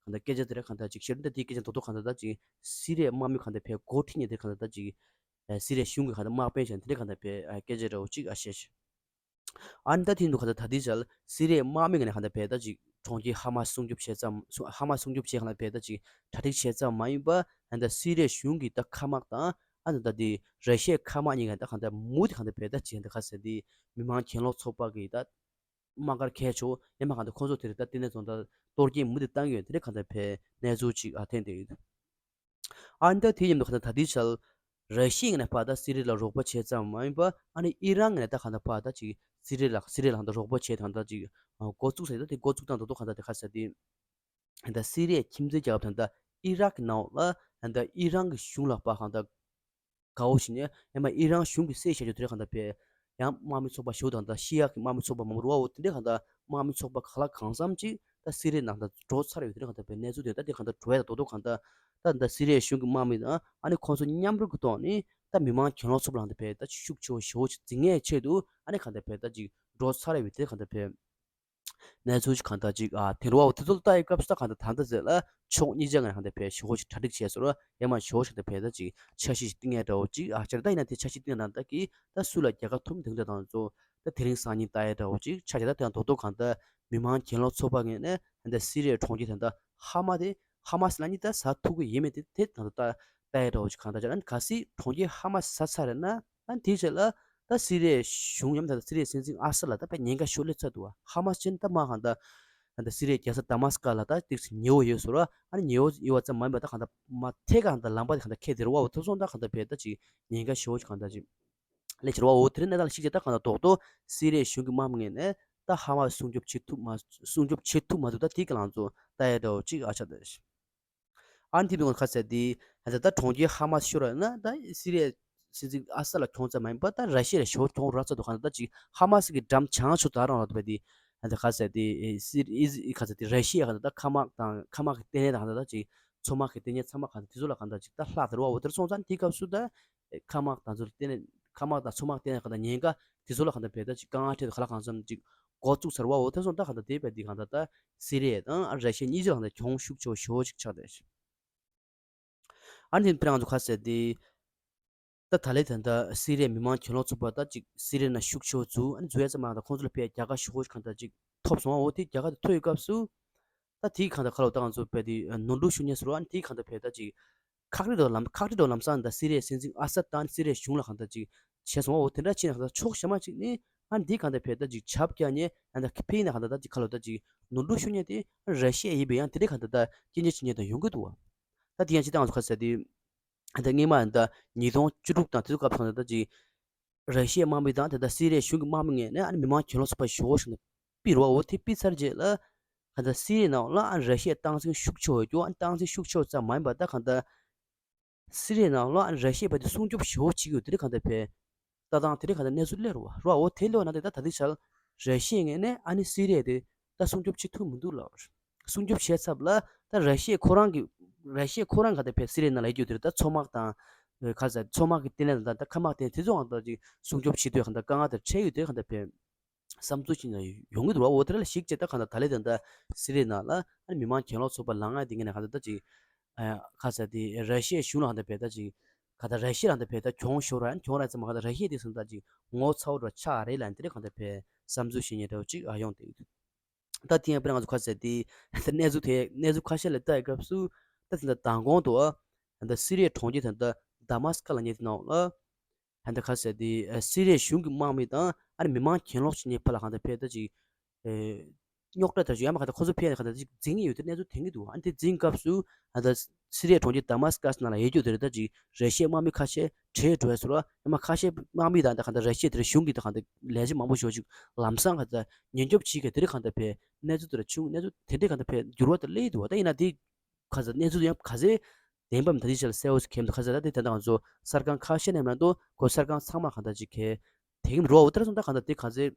གང་ལྟར་སྐད་ཆ་དེ་རེད་གང་ལྟར་ཅིག་བཤད་རིན་ད་དེའི་སྐད་ཆ་རྡོག་རྡོག་གང་ལྟར་ད་ཅིག་སི་རི་ཡའི་དམག་མི་གང་ལྟར་ཕར་འགོ་ཁྲིད་མཁན་དེ་གང་ལྟར་ད་ཅིག་ ཨ་སི་རི་ཡའི་གཞུང་གི་གང་ལྟར་དམག་དཔོན་བྱས་ནས་དེ་འདྲའི་གང་ལྟར་བས་ཨ་སྐད་ཆ་འདྲ་བོ་ཅིག་ཨ་བཤད་ཤག་ཨ་ནི་ད་དེ་འདུག་ག་ད་ད་ལྟའི་ཆར་སི་རི་ཡའི་དམག་མི་ངོས་ནས་གང་ལྟར་བས་ད་ཅིག་གྲོང་ཁྱེར་ཧ་མ་སྲུང་སྐྱོབ་བྱས་ཙམ་སུ་ཧ་མ་སྲུང་སྐྱོབ་བྱས་གང་ལྟར་བས་ད་ཅིག་གྲ་སྒྲིག་བྱས་ཙམ་མ་ཡིན་པ། ཨ་ནི་ད་སི་རི་ཡའི་གཞུང་གི་ད་མཁའ་དམག་དང་ཨ་ནི་ད་དེ་ར་ཤི་ཡའི་མཁའ་དམག་གཉིས་ཀ་ད་གང་ལྟར་མུ་མཐུད་གང་ལྟར་བས་ད་ཅིག་ད་ག་ཟེར་དེ་མི་མང་གྱེན་ལོག་ཚོགས་པ་གི་ད་དམག་སྒར་གས་ཆོག་ཡང་མ་གང་ལྟར་ཁོང་ཚོ་དེར་ད་ལྟེ་གནས་ཚོང་ད་གཏོར་སྐྱོན་མུ་མཐུད་བཏང་གི་ཡོད། དེ་འདྲའི་གང་ལྟར་བས་གནས་ཚུལ་ཅིག་ཨ་ཐོན་བསྡད་ཡོད། ཨ་ནི་ད་དེ་མཉམ་དུ་གང་ལྟར་ད་ལྟའི་ཆར་ར་ཤི་ཡ་ངོས་ནས་ཕར་ད་སི་རི་ལ་རོགས་པ་བྱས་ཙམ་མ་ཡིན་པ། ཨ་ནི་ཨི་རན་ངོས་ནས་ད་གང་ལྟར་ཕར་ད་ཅིག་སི་རི་ལ་སི་རི་ལ་གང་ལྟར་རོགས་པ་བྱས་དང་ད་ཅིག་འགོ་བཙུགས་ཟེར། ད་དེ་འགོ་བཙུགས་དང་ད་དུང་གང་ལྟར་དེ་ག་ཟེར་དེ་ད་སི་རི་ཡའི་ཁྱིམ་མཚེས་རྒྱལ་ཁབ་དང་ད་ཨི་རག་གི་ནང་ལ་ད་ཨི་རན་གྱི་གཞུང་ལ་ཕར་གང་ལྟར་དགའ་བོ་ཞིག་ནས་ཡང་མ་ཨི་རན་གཞུང་གིས་གསལ་བཤད་རྒྱུ་དེ་རེད། གང་ལྟར་བས་ཡང་དམག་མི་ཚོགས་པ་ཞུ་དང་ད་ཤི་ཡ་གི་དམག་མི་ཚོགས་པ་མང་པོ་རུ་བ་འོ་དེ་འདྲའི་གང་ལྟར་དམག་མི་ཚོགས་པ་ག་ལ་གང་འཚམ་ཅིག་ད་སི་རི་ནང་ད་འགྲོ་ཚར་ཡོད། དེ་འདྲའི་གང་ལྟར་བས་གནས་ཚུལ་དེ་ད་དེ་གང་ལྟར་འགྲོ་ཡ་ད་རྡོག་རྡོག་གང་ལྟར་ད་ད་སི་རི་ཡའི་གཞུང་གི་དམག་མི་དང་ཨ་ནི་ཁོང་ཚོ་མཉམ་རུབ་ཀྱི་ཐོག་ནས་ད་མི་མང་གྱེན་ལོག་ཚོགས་པ་ལ་གང་ལྟར་བས་ད་ཤུགས་ཆེ་བོ་ཞེ་བོ་ཅིག་འཛིང་ཡས་ཆེད་དུ་ཨ་ནི་གང་ལྟར་བས་ད་ཅིག་འགྲོ་ཚར་ཡོད། དེ་གང་ལྟར་བས། གནས་ཚུལ་ཞིག་གང་ལྟར་ཅིག་ཨ་དེ་རུ་བ་འོ་དེ་ཚོ་ལ་ལྟ་ཡི་སྐབས་སུ་ད་གང་ལྟར་ད་ལྟ་ཟེར་ལ་ཕྱོགས་གཉིས་ཆ་ངོས་ནས་གང་ལྟར་བས་ཞེ་བོ་ཞིག་གྲ་སྒྲིག་བྱས་སོང་ར། ཡང་མ་ཞེ་བོ་ཞིག་ད་བས་ད་ཅིག་འཆར་གཞི་ཞིག་བཏིང་ཡ་འདྲ་བོ་ཅིག་ཨ་ཅར་ད་ཡིན་ན་དེ་འཆར་གཞི་བཏིང་ཡ་དང་ད་གི་ད་སུ་ལ་རྒྱལ་ཁ་ཐོབ་དེ་འདྲ་དང་ཚོ་ད་དེ་རིང་སང་ཉིན་ལྟ་ཡ་འདྲ་བོ་ཅིག་ཆ་བཞག་ད་དེ་ཡང་རྡོག་རྡོག་གང་ལྟར་མི་མང་གྱེན་ལོག་ཚོགས་པ་ངོས་ནས་ད་སི་རི་ཡའི་གྲོང་ཁྱེར་ད་ད་ཧ་མ་དེ་ཧ་མ་སི་ལ་ནི་ད་ཟ་ཐུབ་ཀྱི་ཡིན་མེད་དེ་དེ་ད་ད་ལྟ་ཡ་འདྲ་བོ་ཅིག་གང་ལྟར་ཅར་ཨ་ནི་གལ་སྲིད་གྲོང་ཁྱེར་ཧ་མ་སི་ཟ་ཚར་རེད་ན། ཨ་དེའི་རྗེས་ལ་ད་སི་རི་ཡའི་གཞུང་ཡང་ད་སི་རི་ཡའི་སྲིད་འཛིན་ཨ་སད་ལ་ད་དཔེ་ཉེན་ཁ་ཤོར་སླེབས་ཚར་འདུག་བ། ཧ་མ་སི་ཅན་ད་མ་གང་ད་ད་སི་རི་ཡའི་རྒྱལ་ས་དཱ་མ་སི་ཀ་ལ་ད་ཏིག་ཙམ་ཉེ་བོ་ཡོད་ཟེར་བ། ཨ་ནི་ཉེ་བོ་ཡོད་བ་ཙམ་མ་ཡིན་པ་ད་གང་ད་མ་ཐད་གང་ད་ལམ་པ་དེ་གང་ད་ཁེ་དེ་རུ་བ་འོ་ཐུབ་སོང་ད་གང་ད་བས་ད་ཅིག་ཉེན་ཁ་ཤོར་གང་ད་ཅིག་སླེབས་ཕྱིར་བ་འོ་དེ་རིང་གནས་སྟངས་ལ་གཞིགས་བྱས་ད་གང་ད་རྡོག་རྡོག་སི་རི་ཡའི་གཞུང་གི་དམག་མི་ངོས་ནས་ད་ཧ་མ་སི་སྲུང་སྐྱོབ་བྱེད་ཐུབ་མ་སྲུང་སྐྱོབ་བྱེད་ཐུབ་མ་ཐུབ་ད་དེ་ག་ལང་ཚོ་ད་ཡ་འདྲ་བོ་ཅིག་ཨ་ཆ་ད། ཨ་ནི་དེ་མིན་ཁ་ཟེར་དེ་ད་ད་གྲོང་ཁྱེར་ཧ་མ་སི་ཤོར་བ་ན་ད་སི་རི་ཡའི་སྲིད་འཛིན་ཨ་སད་ལ་གྱོང་ཙམ་མ་ཡིན་པ་ད་ར་ཤི་ཡ་ལ་ཞེ་པོ་གྱོང་རག་ཚར་འདུག་གང་ལྟར་ད་ཅིག་ཧ་མ་སི་གི་འགྲམ་བྱང་ཆུབ་ད་རང་རག་འདུག་པ་དེ་ད་ཁ་ཟེར་དེ་སི་རི་ཁ་ཟེར་དེ་ར་ཤི་ཡ་གང་ལྟར་ད་མཁའ་དམག་དང་མཁའ་དམག་གི་ལྟེ་གནས་དང་གང་ལྟར་ད་ཅིག་མཚོ་དམག་གི་ལྟེ་གནས་ཚང་མ་གང་ལྟར་དེ་ཚོ་ལ་གང་ལྟར་ཅིག་ད་ལྷག་དེ་རུ་བ་འོ་དེར་སོང་ཙང་དེའི་སྐབས་སུ་ད་མཁའ་དམག་དང་ཚོ་ལྟེ་གནས་མཁའ་དམག་དང་མཚོ་དམག་ལྟེ་གནས་གང་ལྟར་ཉེན་ཁ་དེ་ཚོ་ལ་གང་ལྟར་བས་ད་ཅིག་དཀའ་ངལ་འཕྲད་འདུག་ག་ལ་གང་འཚམ་ཅིག་འགོ་བཙུགས་ཚར་བ་འོ་དེར་སོང་ད་གང་ལྟར་དེ་བས་དེ་གང་ལྟར་ད་སི་རི་ཡ་དང་ར་ཤི་ཡ་གཉིས་ཆ་ལ་གང་ལྟར་གྱོང་ཤུགས་ཆེ་བོ་ཞེ་བོ་ཅིག་ཆགས་བསྡད། ཨ་ནི་དེ་ཕྲན་ང་ཚོ་ཁ་ཟེར་དེ། ད་ད་ལན་ད་ལྟ་སི་རི་ཡའི་མི་མང་གྱེན་ལོག་ཚོགས་པ་ད་ཅིག་སི་རི་ཡའི་ནང་ཤུགས་ཆེ་བོ་འཛུལ། ཨ་ནི་འཛུལ་ཡ་ཙམ་མ་ཡིན་པར་ཁོང་ཚོ་ལ་ཕར་རྒྱལ་ཁ་ཞེ་པོ་གང་ལྟར་ཅིག་ཐོབ་སོང་བ། འོ་དེ་རྒྱལ་ཁ་དེ་ཐོབ་ཡོད་སྐབས་སུ། ད་དེའི་གང་ལྟར་ཁ་ལོ་ད་ང་ཚོ་བས་དེ་ནོར་འཁྲུལ་ཤོར་ཉེན་ཟེར་བ། ཨ་ནི་དེའི་གང་ལྟར་བས་ད་ཅིག་ཁག་དཀྲི་འགྲོ་ལམ་ཁག་དཀྲི་འགྲོ་ལམ་སང་ད་སི་རི་ཡའི་སྲིད་འཛིན་ཨ་སད་དང་སི་རི་ཡའི་གཞུང་ལ་གང་ལྟར་ཅིག་བྱས་སོང་བ། འོ་དེ་འདྲ་ཕྱིན་ན་གང་ལྟར་ཕྱོགས་གཞན་མ་ཅིག་ནས་ཨ་ནི་དེའི་གང་ལྟར་བས་ད་ཅིག་བྱབ་རྒྱག་ཉེན་ཨ་ད་ཕེ་ཡིན་ན་གང་ལྟར་ད་ཅིག་ཁ་ལོ་ད་ཅིག་ནོར་འཁྲུལ་ཤོར་ཉེན་དེ་ར་ཤི་ཡ་ཡིན་པས་ཡང་དེ་འདྲའི་གང་ལྟར་ད་སྐྱོན་བརྗོད་བྱེད་ཉེན་དང་ཡོང་གི་འདུག་བ། ད་དེ་ཡང་ཅི་ལྟར་ང་ཚོ་ཁ་ཟེར་དེ། ད་སྔོན་མ་ད་ཉིས་སྟོང་བཅུ་དྲུག་དང་དེ་ཚོ་སྐབས་སུ་ད་ཅིག་ར་ཤི་ཡའི་དམག་མི་དང་དེ་ལྟར་སི་རི་ཡའི་གཞུང་གི་དམག་མི་ངོས་ནས་ཨ་ནི་མི་མང་གྱེན་ལོག་ཚོགས་པ་ཞེ་པོ་ཞིག་ནས་ཕུད་རེད་བ། འོ་དེ་ཕུད་ཚར་རྗེས་ལ་ད་ལྟ་སི་རི་ཡའི་ནང་ལ་ཨ་ནི་ར་ཤི་ཡའི་སྟངས་འཛིན་ཤུགས་ཆེ་བ་ཡོད་རྒྱུ། ཨ་ནི་སྟངས་འཛིན་ཤུགས་ཆེ་བ་ཙམ་མ་ཡིན་པར་ད་གང་ལྟར་སི་རི་ཡའི་ནང་ལ་ཨ་ནི་ར་ཤི་ཡའི་བར་དུ་སྲུང་སྐྱོབ་ཞེ་པོ་བྱེད་ཀྱི་ཡོད། དེ་འདྲ་གང་ལྟར་བས་ལྟ་སྟངས་དེ་འདྲ་གང་ལྟར་གནས་ཚུལ་སླེབས་རེད་བ། རེད་བ། འོ་དེ་སླེབས་པ་ན་དེ་ད་ད་ལྟའི་ཆར་ར་ཤི་ཡའི་ངོས་ནས་ཨ་ནི་སི་རི་ཡ་དེ་ད་སྲུང་སྐྱོབ་བྱེད་ཐུབ་མི་འདུག་ལབ། སྲུང་སྐྱོབ་བྱས་ཚར་ལ་ད་ར་ཤི་ཡ་ཁོ་རང་གི་ར་ཤི་ཡ་ཁོ་རང་ག་དེ་བས་སི་རི་ཡའི་ནང་ལ་ཡོད་རྒྱུ་དེ་རེད། ད་མཚོ་དམག་དང་། ག་ཟེར། མཚོ་དམག་གི་ལྟེ་གནས་དང་ད་མཁའ་དམག་ལྟེ་གནས་དེ་ཚོ་གང་ལྟར་ཅིག་སྲུང་སྐྱོབ་བྱེད་དུས་གང་ལྟར་དཀའ་ངལ་དེ་འཕྲད་ཡོད་དེ་གང་ལྟར་བས་བསམ་ཚུལ་ཅིག་ཡང་ཡོང་གི་འདུག་བ། འོ་དེ་ལ་གཞིགས་བྱས་ད་གང་ལྟར་ད་ལན་དེ་འདྲ་སི་རི་ཡའི་ནང་ལ་ཨ་ནི་མི་མང་གྱེན་ལོག་ཚོགས་པ་ལངས་ཡ་དེ་ངོས་ནས་གང་ལྟར་ད་ཅིག་ཨ་ག་ཟེར་དེ་ར་ཤི་ཡའི་གཞུང་ལ་གང་ལྟར་བས་ད་ཅིག་ག་ད་ར་ཤི་ཡ་ལ་གང་ལྟར་བས་ད་གྱོང་ཤོར་ར་གྱོང་ར་ཙམ་མ་ག་ད་ར་ཤི་ཡ་དེ་སང་ད་ཅིག་ངོ་ཚ་བོ་འདྲ་ཆགས་རེད་ལབ་དེ་འདྲ་གང་ལྟར་བས་བསམ་ཚུལ་བཤད་མཁན་འདྲ་བོ་ཅིག་ཨ་ཡོང་བསྡད་ཡོད། ད་དེ་ཡང་དཔེར་ན་ང་ཚོ་ཁ་ཟེར་དེ་ད་གནས་ཚུལ་དེ་གནས་ཚུལ་ཁ་ཤས་ལ་ལྟ་ཡི་སྐབས་སུ་ད་དེ་འདྲ་མདང་དགོང་དུ་ཨ་ད་སི་རི་ཡའི་གྲོང་ཁྱེར་དེ་འདྲ་དཱ་མཱ་སི་ཀ་ལབ་མཁན་དེ་ནང་ལ། ད་ལྟ་ག་ཟེར་དེ་ཨ་སི་རི་ཡའི་གཞུང་གི་དམག་མི་དང་ཨ་ནི་མི་མང་གྱེན་ལོག་བྱེད་མཁན་ཕར་ལ་གང་ལྟར་བས་ད་ཅིག་ཨེ་རྙོག་དྲ་དང་ཡང་མ་གང་ལྟར་ཁོ་ཚོ་ཕར་ལ་གང་ལྟར་ཅིག་འཛིང་གི་ཡོད་དེ་གནས་ཚུལ་ཐོན་གྱི་འདུག་ཨ་ནི་དེ་འཛིང་སྐབས་སུ་ད་ལྟ་སི་རི་ཡའི་གྲོང་ཁྱེར་དཱ་མཱ་སི་ཀ་སི་ནང་ལ་ཡོད་རྒྱུ་དེ་རེད། ད་ཅིག་ར་ཤི་ཡའི་དམག་མི་ཁ་ཤས་བྲོས་འགྲོ་ཡ་ཟེར་བ། ཡང་མ་ཁ་ཤས་དམག་མི་དང་ད་གང་ལྟར་ར་ཤི་ཡ་དེ་རེད་གཞུང་གི་ད་གང་ལྟར་ལས་བྱེད་མང་པོ་ཞེ་པོ་ཅིག་ལམ་སང་གང་ལྟར་ཉེན་སྐྱོབ་བྱེད་མཁན་དེ་རེད། གང་ལྟར་བས་གནས་ཚུལ་དེ་ར་བྱུང་། གནས་ཚུལ་དེ་འདྲས་གང་ལྟར་བས་འགྱུར་བ་དེ་སླེབས་ཀྱི་འདུག་བ། ད་ཡིན་ན་དེ་ག་ཟེར་གནས་ཚུལ་ཡང་ག་ཚད་བདེན་པ་མིན་ད་དེ་ཆ་ལ་གསལ་བོ་ཞིག་གྱེས་མི་འདུག་ཁ་ཟེར་ད་དེ་ད་ལྟ་ང་ཚོ་གསར་ཁང་ཁ་ཤས་ནས་མ་གཏོགས་ཁོ་གསར་ཁང་ཚང་མ་གང་ལྟར་ཅིག་གས་དེ་གི་མི་འགྲོ་བ། འོ་ད་ར་སོང་ད་གང་ལྟར་དེ་ག་ཚད་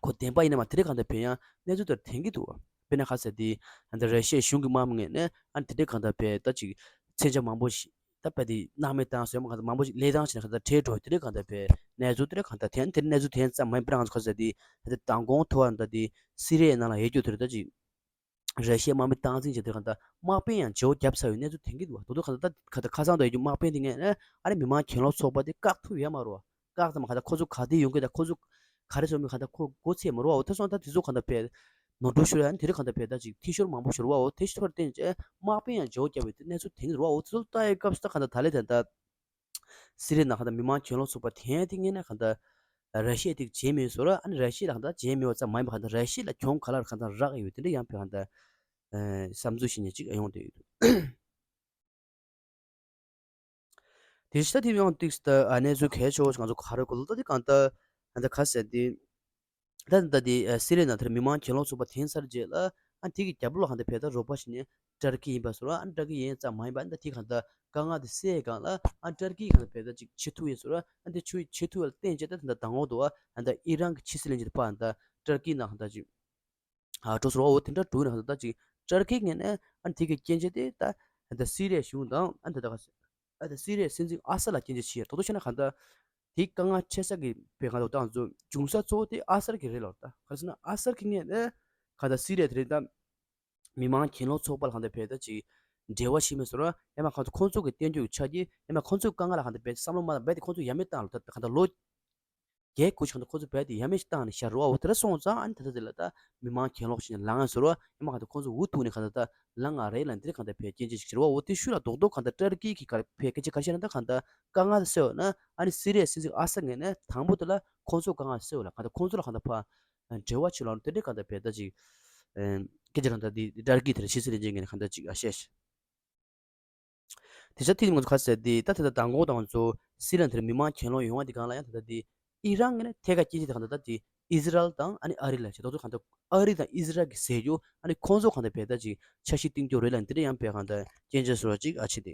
ཁོ་བདེན་པ་ཡིན་ན་མ་དེ་རེད་གང་ལྟར་བས་ཡང་གནས་ཚུལ་དེར་ཐོན་གྱི་འདུག་དཔེར་ན་ག་ཟེར་དེ་ད་ལྟ་ར་ཤི་ཡའི་གཞུང་གི་དམག་མི་ངོས་ནས་ཨ་ནི་དེ་འདྲས་གང་ལྟར་བས་ད་ཅིག་མཚོན་ཆ་མང་པོ་ཞིག་ད་བས་དེ་སྣང་མེད་བཏང་སོང་། མ་གང་ལྟར་མང་པོ་ཞིག་ལས་བཏང་ཞིག་ན་གང་ལྟར་བྲོས་འགྲོ་དེ་འདྲས་གང་ལྟར་བས་གནས་ཚུལ་དེ་འདྲས་གང་ལྟར་ཐོན། དེ་གནས་ཚུལ་ཐོན་ཙམ་མ་ཡིན་པར་ང་ཚོ་ག་ཟེར་དེ་ད་ལྟ་མདང་དགོང་ཐོ་བ་ད་དེ་སི་རི་ཡའི་ནང་ལ་ཡོད་རྒྱུ་དེ་རེད། ད་ཅིག་ ར་ཤི་ཡའི་དམག་མི་སྟངས་འཛིན་བྱས་དེ་གང་ལྟར་དམག་དཔོན་ཡང་བརྗེ་བོ་བརྒྱབ་ཚར་བའི་གནས་ཚུལ་ཐོན་གྱི་འདུག་བ། དོ་དོ་གང་ལྟར་ད་གང་ལྟར་ཁ་སང་དུ་ཡོད་རྒྱུ་དམག་དཔོན་དེ་ངས་ཨ་ནི་མི་མང་གྱེན་ལོག་ཚོགས་པ་དེ་བཀག་ཐུབ་ཡོད་མ་རེད་བ། བཀག་ཙམ་མ་གང་ལྟར་ཁོ་ཚོ་ག་དུས་ཡོང་གི་ད་ཁོ་ཚོ་ག་རེ་བཟོ་མི་གང་ལྟར་ཁོ་མགོ་ཚོས་མ་རེད་བ། འོ་དེ་སོང་ད་དེ་ཚོ་གང་ལྟར་བས་ནོར་འཁྲུལ་ཤོར་ཡ་ནི་དེ་རིང་གང་ལྟར་བས་ད་ཅིག་འཐུས་ཤོར་མང་པོ་ཤོར་བ། འོ་དེ་ཤོར་བར་བརྟེན་བྱས་དམག་དཔོན་ཡང་བརྗེ་བོ་བརྒྱབ་པའི་གནས་ཚུལ་ཐོན་གྱི་རེད་བ། འོ་དེ་ཚོ་ལྟ་ཡའི་སྐབས་སུ་ད་གང་ལྟར་ད་ལས་ད་ད། སི་རི་ནང་གང་ལྟར་མི་མང་གྱེན་ལོག་ཚོགས་པ་དེ་ཡང་དེ་ངས་ན་གང་ལྟར་ར་ཤི་ཡ་དེ་བྱེད་མེད་བཟོ་ར། ཨ་ནི་ར་ཤི་ཡ་ལ་གང་ལྟར་བྱེད་མེད་པ་ཙམ་མ་ཡིན་པ་གང་ལྟར་ར་ཤི་ཡ་ལ་གྱོང་ག་ལ་ར་གང་ལྟར་རག་ཡོད་དེ་འདྲ་ཡང་བས་གང་ལྟར་བསམ་ཚུལ་ཞིག་ནས་ཅིག་ཡོང་བསྡད་ཡོད། དེ་ཕྱི་ད་དེ་ཡང་ཏིག་སི་ད་གནས་ཚུལ་གལ་ཆེ་བ་ཞིག་ང་ཚོ་ག་རེ་གོ་ལ་ད་དེ་གང་ལྟར་གང་ལྟར་ག་ཟེར་དེ། ད་ད་དེ་སི་རི་ནང་དེར་མི་མང་གྱེན་ལོག་ཚོགས་པ་འཐེན་ཚར་རྗེས་ལ་ཨ་དེ་གི་རྒྱབ་ལོགས་ཧང་ད་བས་ད་རོགས་པ་ཞིག་ནས་ཏར་ཀི་ཡིན་པ་སོ་ར། ཨ་ཏར་ཀི་ཡིན་ཙམ་མ་ཡིན་པ་ཨ་ད་དེ་གང་ད་དཀའ་ངལ་དེ་སེལ་གང་ལ་ཨ་ཏར་ཀི་གང་ད་བས་ད་ཅིག་ཆེ་ཐུག་ཡིན་སོ་ར། ཨ་དེ་ཆུ་ཆེ་ཐུག་ལ་བརྟེན་བྱས་ད་ད་དང་འོག་ཏུ་ཨ་ད་ཨི་རན་གྱི་ཕྱི་སྲིད་བློན་ཆེན་དེ་ཕ་ཨ་ད་ཏར་ཀི་ནང་ཧང་ད་ཅིག་ཨ་འགྲོ་སོ་ར། འོ་དེ་འདྲ་འགྲོ་ན་ཧང་ད་ཅིག་ཏར་ཀི་ངས་ནས་ཨ་དེ་གི་སྐྱེན་ཆེ་དེ་ད་ཨ་ད་སི་རི་ཡ་གཞུང་དང་ཨ་ད་ད་ག་ཨ་ད་སི་རི་ཡའི་སྲིད་འཛིན་ཨ་སད་ལ་སྐྱོན་བརྗོད་བྱས། དོ་དོ་བྱས་ན་གང་ལྟར་དེའི་དཀའ་ངལ་འཕྲད་ས་གི་བའི་གང་ལྟར་ཏང་ཚོ་འབྱུང་ས་གཙོ་བོ་དེ་ཨ་སར་གི་རེད་ལོ། ད་ག་རེ་ཟེར་ན་ཨ་སར་གི་ངས་ནས་གང་ལྟར་སི་རི་ཡ་དེ་རེད་ད་མི་མང་གྱེན་ལོག་ཚོགས་པ་ལ་གང་ལྟར་བས་ད་ཅིག་འབྲེལ་བ་བྱེད་མེད་སོ་ར། ཡང་མ་གང་ལྟར་ཁོང་ཚོ་གི་བསྟན་བཅོས་ཀྱི་ཆ་རྐྱེན་ཡང་མ་ཁོང་ཚོའི་དཀའ་ངལ་ལ་གང་ལྟར་བས་བསམ་བློ་མ་བཏང་བས་དེ་ཁོང་ཚོ་ཡ་མེད་བཏང་ལ་ད་གང་ལྟར་ལོ། རྒྱལ་ཁུ་ཆང་དུ་ཁོ་ཚོ་བས་དེ་ཡ་མེད་ཞིག་བཏང་ནས་ཤར་རོ། འོ་དེ་འདྲ་སོང་ཙང་ཨ་ནི་ད་ལྟ་དེ་ལ་ད་མི་མང་གྱེན་ལོག་ཞིག་ནས་ལངས་ཟེར་རོ། ཡང་མ་གང་ལྟར་ཁོ་ཚོ་འུ་ཐུག་ནས་གང་ལྟར་ད་ལངས་ང་རེད་ལ་འདིར་གང་ལྟར་བས་སྐྱོན་བརྗོད་ཞིག་བྱེད་རོ། འོ་དེ་ཤུལ་ལ་རྡོག་རྡོག་གང་ལྟར་ཏར་ཀི་གི་གར་བས་སྐད་ཆ་ག་རེ་བཤད་ན་ད་གང་ལྟར་དཀའ་ངལ་སེལ་བ་ན་ཨ་ནི་སི་རི་ཡའི་སྲིད་འཛིན་ཨ་སད་ངོས་ནས་དང་པོ་དེ་ལ་ཁོ་ཚོ་དཀའ་ངལ་སེལ་བ་ལ་གང་ལྟར་ཁོ་ཚོ་ལ་གང་ལྟར་ཕ་འབྲེལ་བ་བྱེད་ལ་དེ་འདྲའི་གང་ལྟར་བས་ད་ཅིག་སྐད་ཆ་གང་ལྟར་འདི་ཏར་ཀི་དེར་ཕྱི་སྲིད་བློན་ཆེན་ངོས་ནས་གང་ལྟར་ཅིག་ཨ་བཤད་ཤིག་དེ་ཆ་ཐིག་ང་ཚོ་ཁ་གསལ་དེ་ད་ད་ལྟ་མདང་དགོང་དང་ང་ཚོ་སི་རི་ཡ་དེར་མི་མང་གྱེན་ལོག་ཡོང་བ་དེ་གང་ལ་ཡང་ད་ལྟ་དེ་ཨི་རན་ངོས་ནས་ཐད་ཀར་སྐྱོན་བརྗོད་དེ་གང་ལྟར་ད་དེ་ཨི་ཟི་རལ་དང་ཨ་ནི་ཨ་རི་ལ་བྱས། ད་དུང་གང་ལྟར་ཨ་རི་དང་ཨི་ཟི་རལ་གྱི་ཟེར་རྒྱུ་ཨ་ནི་ཁོང་ཚོ་གང་ལྟར་བས་ད་ཅིག་འཆར་གཞི་བཏིང་རྒྱུ་རེད་ལ་འདི་འདྲ་ཡང་བས་གང་ལྟར་སྐྱོན་བརྗོད་བཟོ་བ་ཅིག་ཨ་ཆེ་དེ།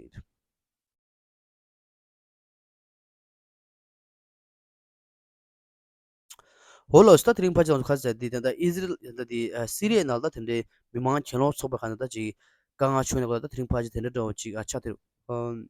འོ་ལགས་སོ། ད་དེ་རིང་ཕལ་ཆེར་ང་ཚོ་ཁ་གསལ་དེ་ད་ལྟ་ཨི་ཟི་རལ་ད་ལྟ་དེ་སི་རི་ཡའི་ནང་ལ་ད་དེ་འདྲའི་མི་མང་གྱེན་ལོག་ཚོགས་པ་གང་ལྟར་ད་ཅིག་དཀའ་ངལ་བྱུང་ནས་གོ་ད་དེ་རིང་ཕལ་ཆེར་དེ་འདྲ་འདྲ་བོ་ཅིག་ཨ་ཆགས་དེ་རེད།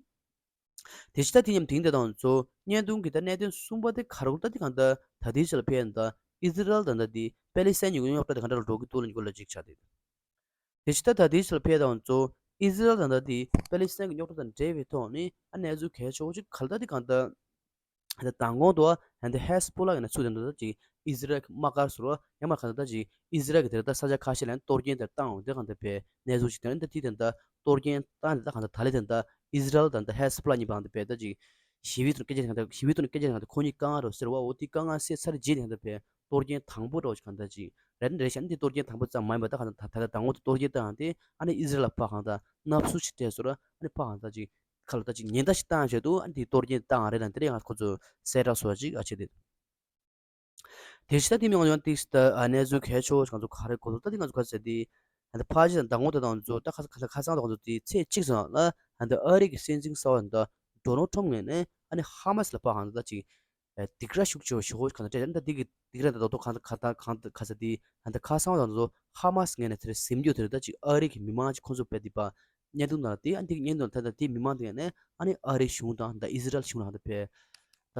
དེ་ཕྱི་ད་དེ་མཉམ་དེང་དེ་དང་ཚོ་བརྙན་ཐུང་གི་ད་གནད་དོན་གསུམ་པ་དེ་ག་རེ་ད་དེ་གང་ལྟར་ད་ལྟའི་ཆ་ལ་ཕེབས་ཡ་ད་ཨི་ཟི་རལ་ད་ད་དེ་པེ་ལི་སི་ཐན་གྱི་རྙོག་དྲ་དེ་ག་འདྲ་ལ་འགྲོ་གི་འདུག་ལ་འགྱུར་ལ་ཅིག་ཆགས་དེ། དེ་ཕྱི་ད་ད་ལྟའི་ཆར་ཕེབས་དང་ཚོ་ཨི་ཟི་རལ་དང་ད་དེ་པེ་ལི་སི་ཐན་གྱི་རྙོག་དྲ་དང་འབྲེལ་བའི་ཐོག་ནས་ཨ་གནས་ཚུལ་གལ་ཆེ་བོ་ཅིག་ག་ལ་ད་དེ་གང་ལྟར་ད་མདང་དགོང་དུ་ཨ་ད་ཧེ་སི་པོ་ལ་ཡིན་ན་ཚུར་དེ་འདྲ་ད་ཅིག་ཨི་ཟི་རལ་གྱི་དམག་སྒར་ཟུར་ཡང་མ་གང་ལྟར་ད་ཅིག་ཨི་ཟི་རལ་གྱི་དེ་ལ་ད་ས་ཆ་ཁ་ཤས་ལ་ཡང་གཏོར་སྐྱོན་དེ་བཏང་འོང་དེ་གང་ལྟར་བས་གནས་ཚུལ་ཅིག་དེ་ད་དེ་དེ་འདྲ་གཏོར་སྐྱོན་བཏང་ནས་ད་གང་ལྟར་ད་ལས་དེ་འདྲ་ཨི་ཟི་རལ་དང་ད་ཧེ་སི་པོ་ལ་གཉིས་པ་གང་ལྟར་བས་ད་ཅིག་ཞི་བའི་ཐོག་སྐད་ཆ་གང་ལྟར་ཞི་བའི་ཐོག་ནས་སྐད་ཆ་གང་ལྟར་ཁོ་གཉིས་དཀའ་ངལ་རོ་ཟེར་བ་འོ་དེ་དཀའ་ངལ་སེལ་ཚར་རྗེས་དེ་གང་ལྟར་བས། གཏོར་སྐྱོན་དང་པོ་འདྲ་བོ་ཞིག་གང་ལྟར་ཅིག་རེད་རེད་ཤག་འདི་གཏོར་སྐྱོན་དང་པོ་ཙམ་མ་ཡིན་པ་ད་གང་ལྟར་ད་ལྟ་དང་པོ་དེ་གཏོར་སྐྱོན་བཏང་དེ་ཨ་ནི་ཨི་ཟི་རལ་ལ་ཕར་གང་ལྟར་མནར་གསོ་ཞིག་སྤྲད་སོང་ར། ཨ་ནི་ཕར་གང་ལྟར་ཅིག་ཁ་ལ་ད་ཅིག་ཉེན་བརྡ་ཞིག་བཏང་བྱས་འདུག་ཨ་ནི་དེ་གཏོར་སྐྱོན་བཏང་རེད་ལ་འདི་རེད་ཡང་ཁོ་ཚོ་གསལ་བསྒྲགས་སོགས་ཅིག་ཨ་བྱས་ཏེ། དེ་ཕྱི་ད་དེ་མིན་ཡང་ཏིག་སི་ད་གནས་ཚུལ་གལ་ཆེ་བོ་ཞིག་ང་ཚོ་ག་རེ་གོ་ལ་ད་དེ་ང་ཚོ་ག་ཟེར་དེ་ད་ཕར་ཕྱི་དང་ཟླ་ངོ་ད་དང་ཚོ་ད་ཁ་ཁ་ཁ་སང་ད་ང་ཚོ་དེ་ཚེས་གཅིག་ཙམ་ལ་ད་ཨ་རི་གི་སྲིད་འཛིན་གསར་པ་ད་ཌོ་ནལ་ཊམ་ངོས་ནས་ཨ་ནི་ཧ་མ་སི་ལ་ཕར་གང་ལྟར་ཅིག་སྡིགས་ར་ཤུགས་ཆེ་བ་ཞུ་དགོས་གང་ལྟར་སྤྲད་ད་འདི་གི་སྡིགས་ར་འདི་རྡོག་རྡོག་གང་ལྟར་གང་ལྟར་གང་ལྟར་ག་ས་འདི་ད་ལྟ་ཁ་སང་དང་ཚོ་ཧ་མ་སི་ངོས་ནས་དེར་ཟིན་རྒྱུ་དེར་ད་ཅིག་ཨ་རི་གི་མི་མང་ཅིག་ཁོང་ཚོ་བས་འདི་པ་བརྙན་ཐུང་ནང་ལ་དེ་ཨ་འདི་གི་བརྙན་ཐུང་ད་ལྟ་དེ་མི་མང་དེ་ནས་ཨ་ནི་ཨ་རི་གཞུང་དང་ད་ཨི་ཟི་རལ་གཞུང་ལ་ད་བས་ད་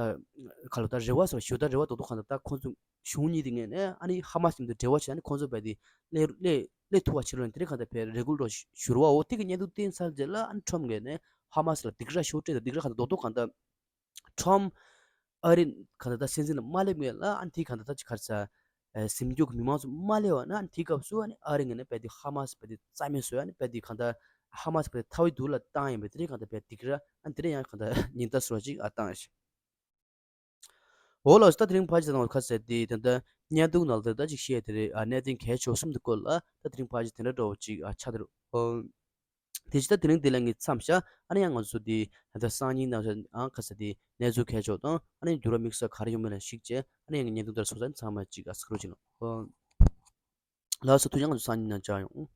ག་ལ་ད་རེ་བ་སོགས་ཞུ་ད་རེ་བ་རྡོག་རྡོག་གང་ལྟར་ད་ཁོང་ཚོ་གཞུང་གཉིས་དེ་ངོས་ནས་ཨ་ནི་ཧ་མ་སི་མཉམ་དུ་འབྲེལ་བ་བྱས་ཨ་ནི་ཁོང་ཚོ་བས་འདི་ལས་ལས་ལས་ཐུབ་པ་བྱེད་རོགས་དེ་རིང་གང་ལྟར་བས་རེ་སྐུལ་རོགས་ཞུ་རོགས་འོ་དེ་གི་བརྙན་ཐུང་བསྟན་ཚར་རྗེས་ལ་ཨ་ནི་ཊམ་ངོས་ནས་ཧ་མ་སི་ལ་སྡིགས་ར་ཤུགས་སྤྲད་ད་སྡིགས་ར་གང་ལྟར་རྡོག་རྡོག་གང་ལྟར། ཊམ་ཨ་རི་གང་ལྟར་ད་སྲིད་འཛིན་ལ་མ་སླེབས་ངེས་ལ་ཨ་ནི་དེ་གང་ལྟར་ད་ཅིག་ག་རེ་ཟ། ཟིན་རྒྱུ་གི་མི་མང་ཚོ་མ་སླེབས་པ་ན་ཨ་ནི་དེའི་སྐབས་སུ་ཨ་ནི་ཨ་རི་ངོས་ནས་བས་དེ་ཧ་མ་སི་བས་དེ་རྩ་མེད་བཟོས་ཨ་ནི་བས་དེ་གང་ལྟར་ཧ་མ་སི་བས་དེ་ཐ་བའི་དུར་ལ་བཏང་ཡིན་པས་དེ་རིང་གང་ལྟར་བས་སྡིགས་ར་ཨ་ནི་དེ་རིང་ཡང་གང་ལྟར་ཉེན་བརྡ་བཟོ་ཅིག་ཨ་བཏང་ཡ་ཞིག་འོ་ལགས་སོ། ད་དེ་རིང་ཕལ་ཆེར་དང་ཁ་གསལ་དེ་ད་ལྟ་བརྙན་ཐུང་ནང་ལ་ད་ཅིག་བཤད་དེ་རེད་ཨ་གནད་དོན་གལ་ཆེ་བ་གསུམ་དེ་སྐོར་ལ་ད་དེ་རིང་ཕལ་ཆེར་དེ་འདྲ་འདྲ་བོ་ཅིག་ཨ་ཆགས་དེ་རེད། དེ་ཕྱི་ད་དེ་རིང་འདི་ལ་ངས་མཚམས་བཞག་ཨ་ནི་ཡང་ང་ཚོ་འདི་ད་ལྟ་སང་ཉིན་ནང་བཞིན་ཨང་ཁ་ས་དེ་གནས་ཚུལ་གལ་ཆེ་བ་དང་ཨ་ནི་འགྱུར་བ་དམིགས་བསལ་ག་རེ་ཡོང་མིན་ལ་གཞིགས་བྱས་ཨ་ནི་ཡང་ངས་བརྙན་ཐུང་ལྟར་སོང་ཙང་ཚང་མ་ཅིག་ཨ་སྐུ་རོགས་བྱེད་ལ། ལགས་སོ་ཐུགས་རྗེ་ཆེ། ང་ཚོ་སང་ཉིན་ནང་མཇལ་ཡོང་།